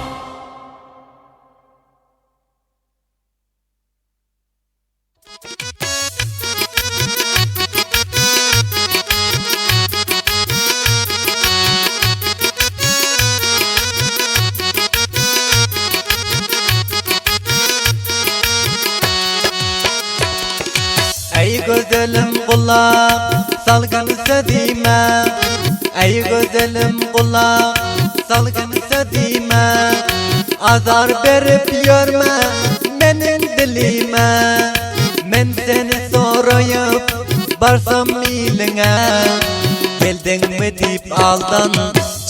Ey güzelim kulak salgın sözüme Ey güzelim kulak salgın sözüme Azar berip yörme menin dilime Men seni sorayıp barsam iline Geldin mi deyip aldan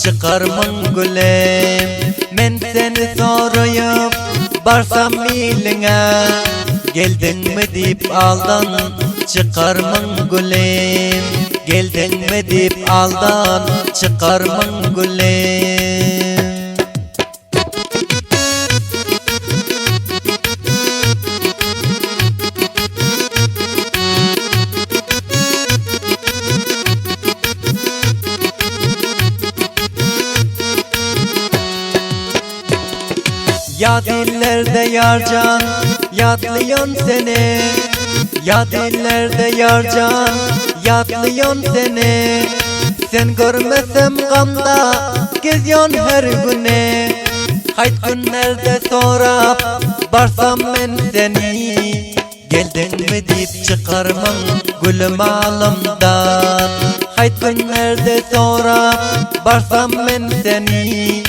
çıkarmın gülüm Men seni sorayıp barsam iline Geldin mi deyip aldan çıkarmın gülüm Geldin mi deyip aldan çıkarmın gülüm Ya dillerde yarcan Yadlıyon seni Ya dillerde yarcan Yadlıyon seni Sen görmesem gamda Geziyon her güne Hayt günlerde sorap Barsam men seni Geldin mi deyip çıkarmam Gülüm alımdan Hayt günlerde sorap Barsam men seni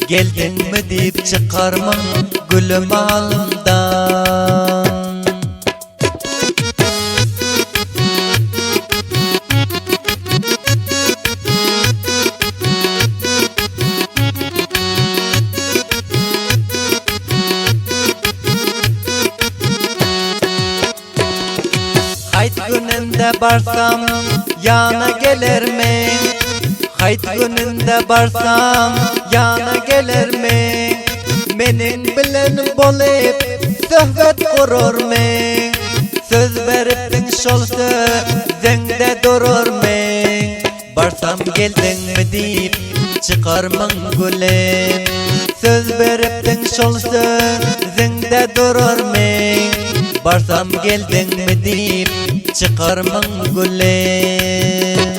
Geldin mi deyip çıkarmam Gülüm alımdan Hayt gününde barsam yana gelir mi? Hayt gününde barsam yana gelir mi? Menin bilen bolup söhbet gurur mi? Söz beripdiň şol sözüňde durur mi? Barsam geldiň mi diýip çykarmyň gülüm Söz beripdiň şol sözüňde durur mi? Barsam geldiň mi diýip çykarmyň gülüm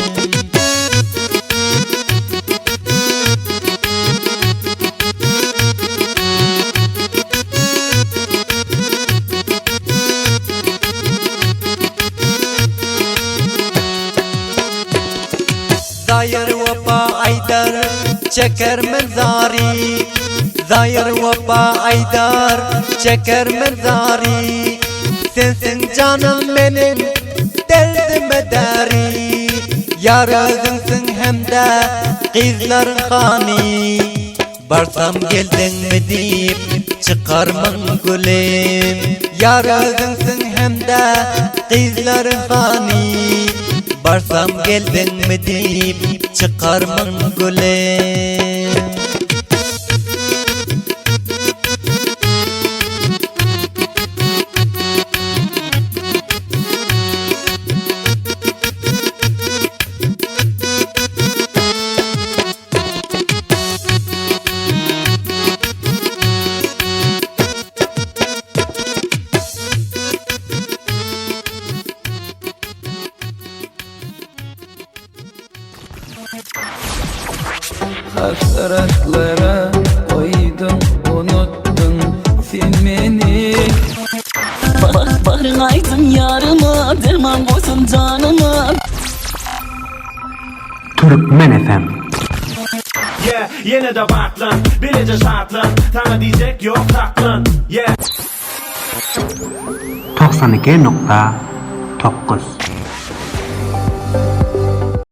Zaýyr wepa aýdar çeker men zary Zaýyr wepa aýdar çeker men zary Sensiň janym meniň derdime däri Ýar özüňsiň hem-de gyzlaryň hany Barsam geldiňmi diýip çykarmyň gülüm Ýar özüňsiň hem-de gyzlaryň hany Barsam geldiňmi diýip çykarmyň gülüm Hasratlara goýduň unutdyň sen meni Baryň aýdyň ýaryma derman bolsun janyma. Türkmen FM. Yeah, ýene-de batlan, bileje şatlan, saňa diýjek ýok saklan, yeah. 92.9.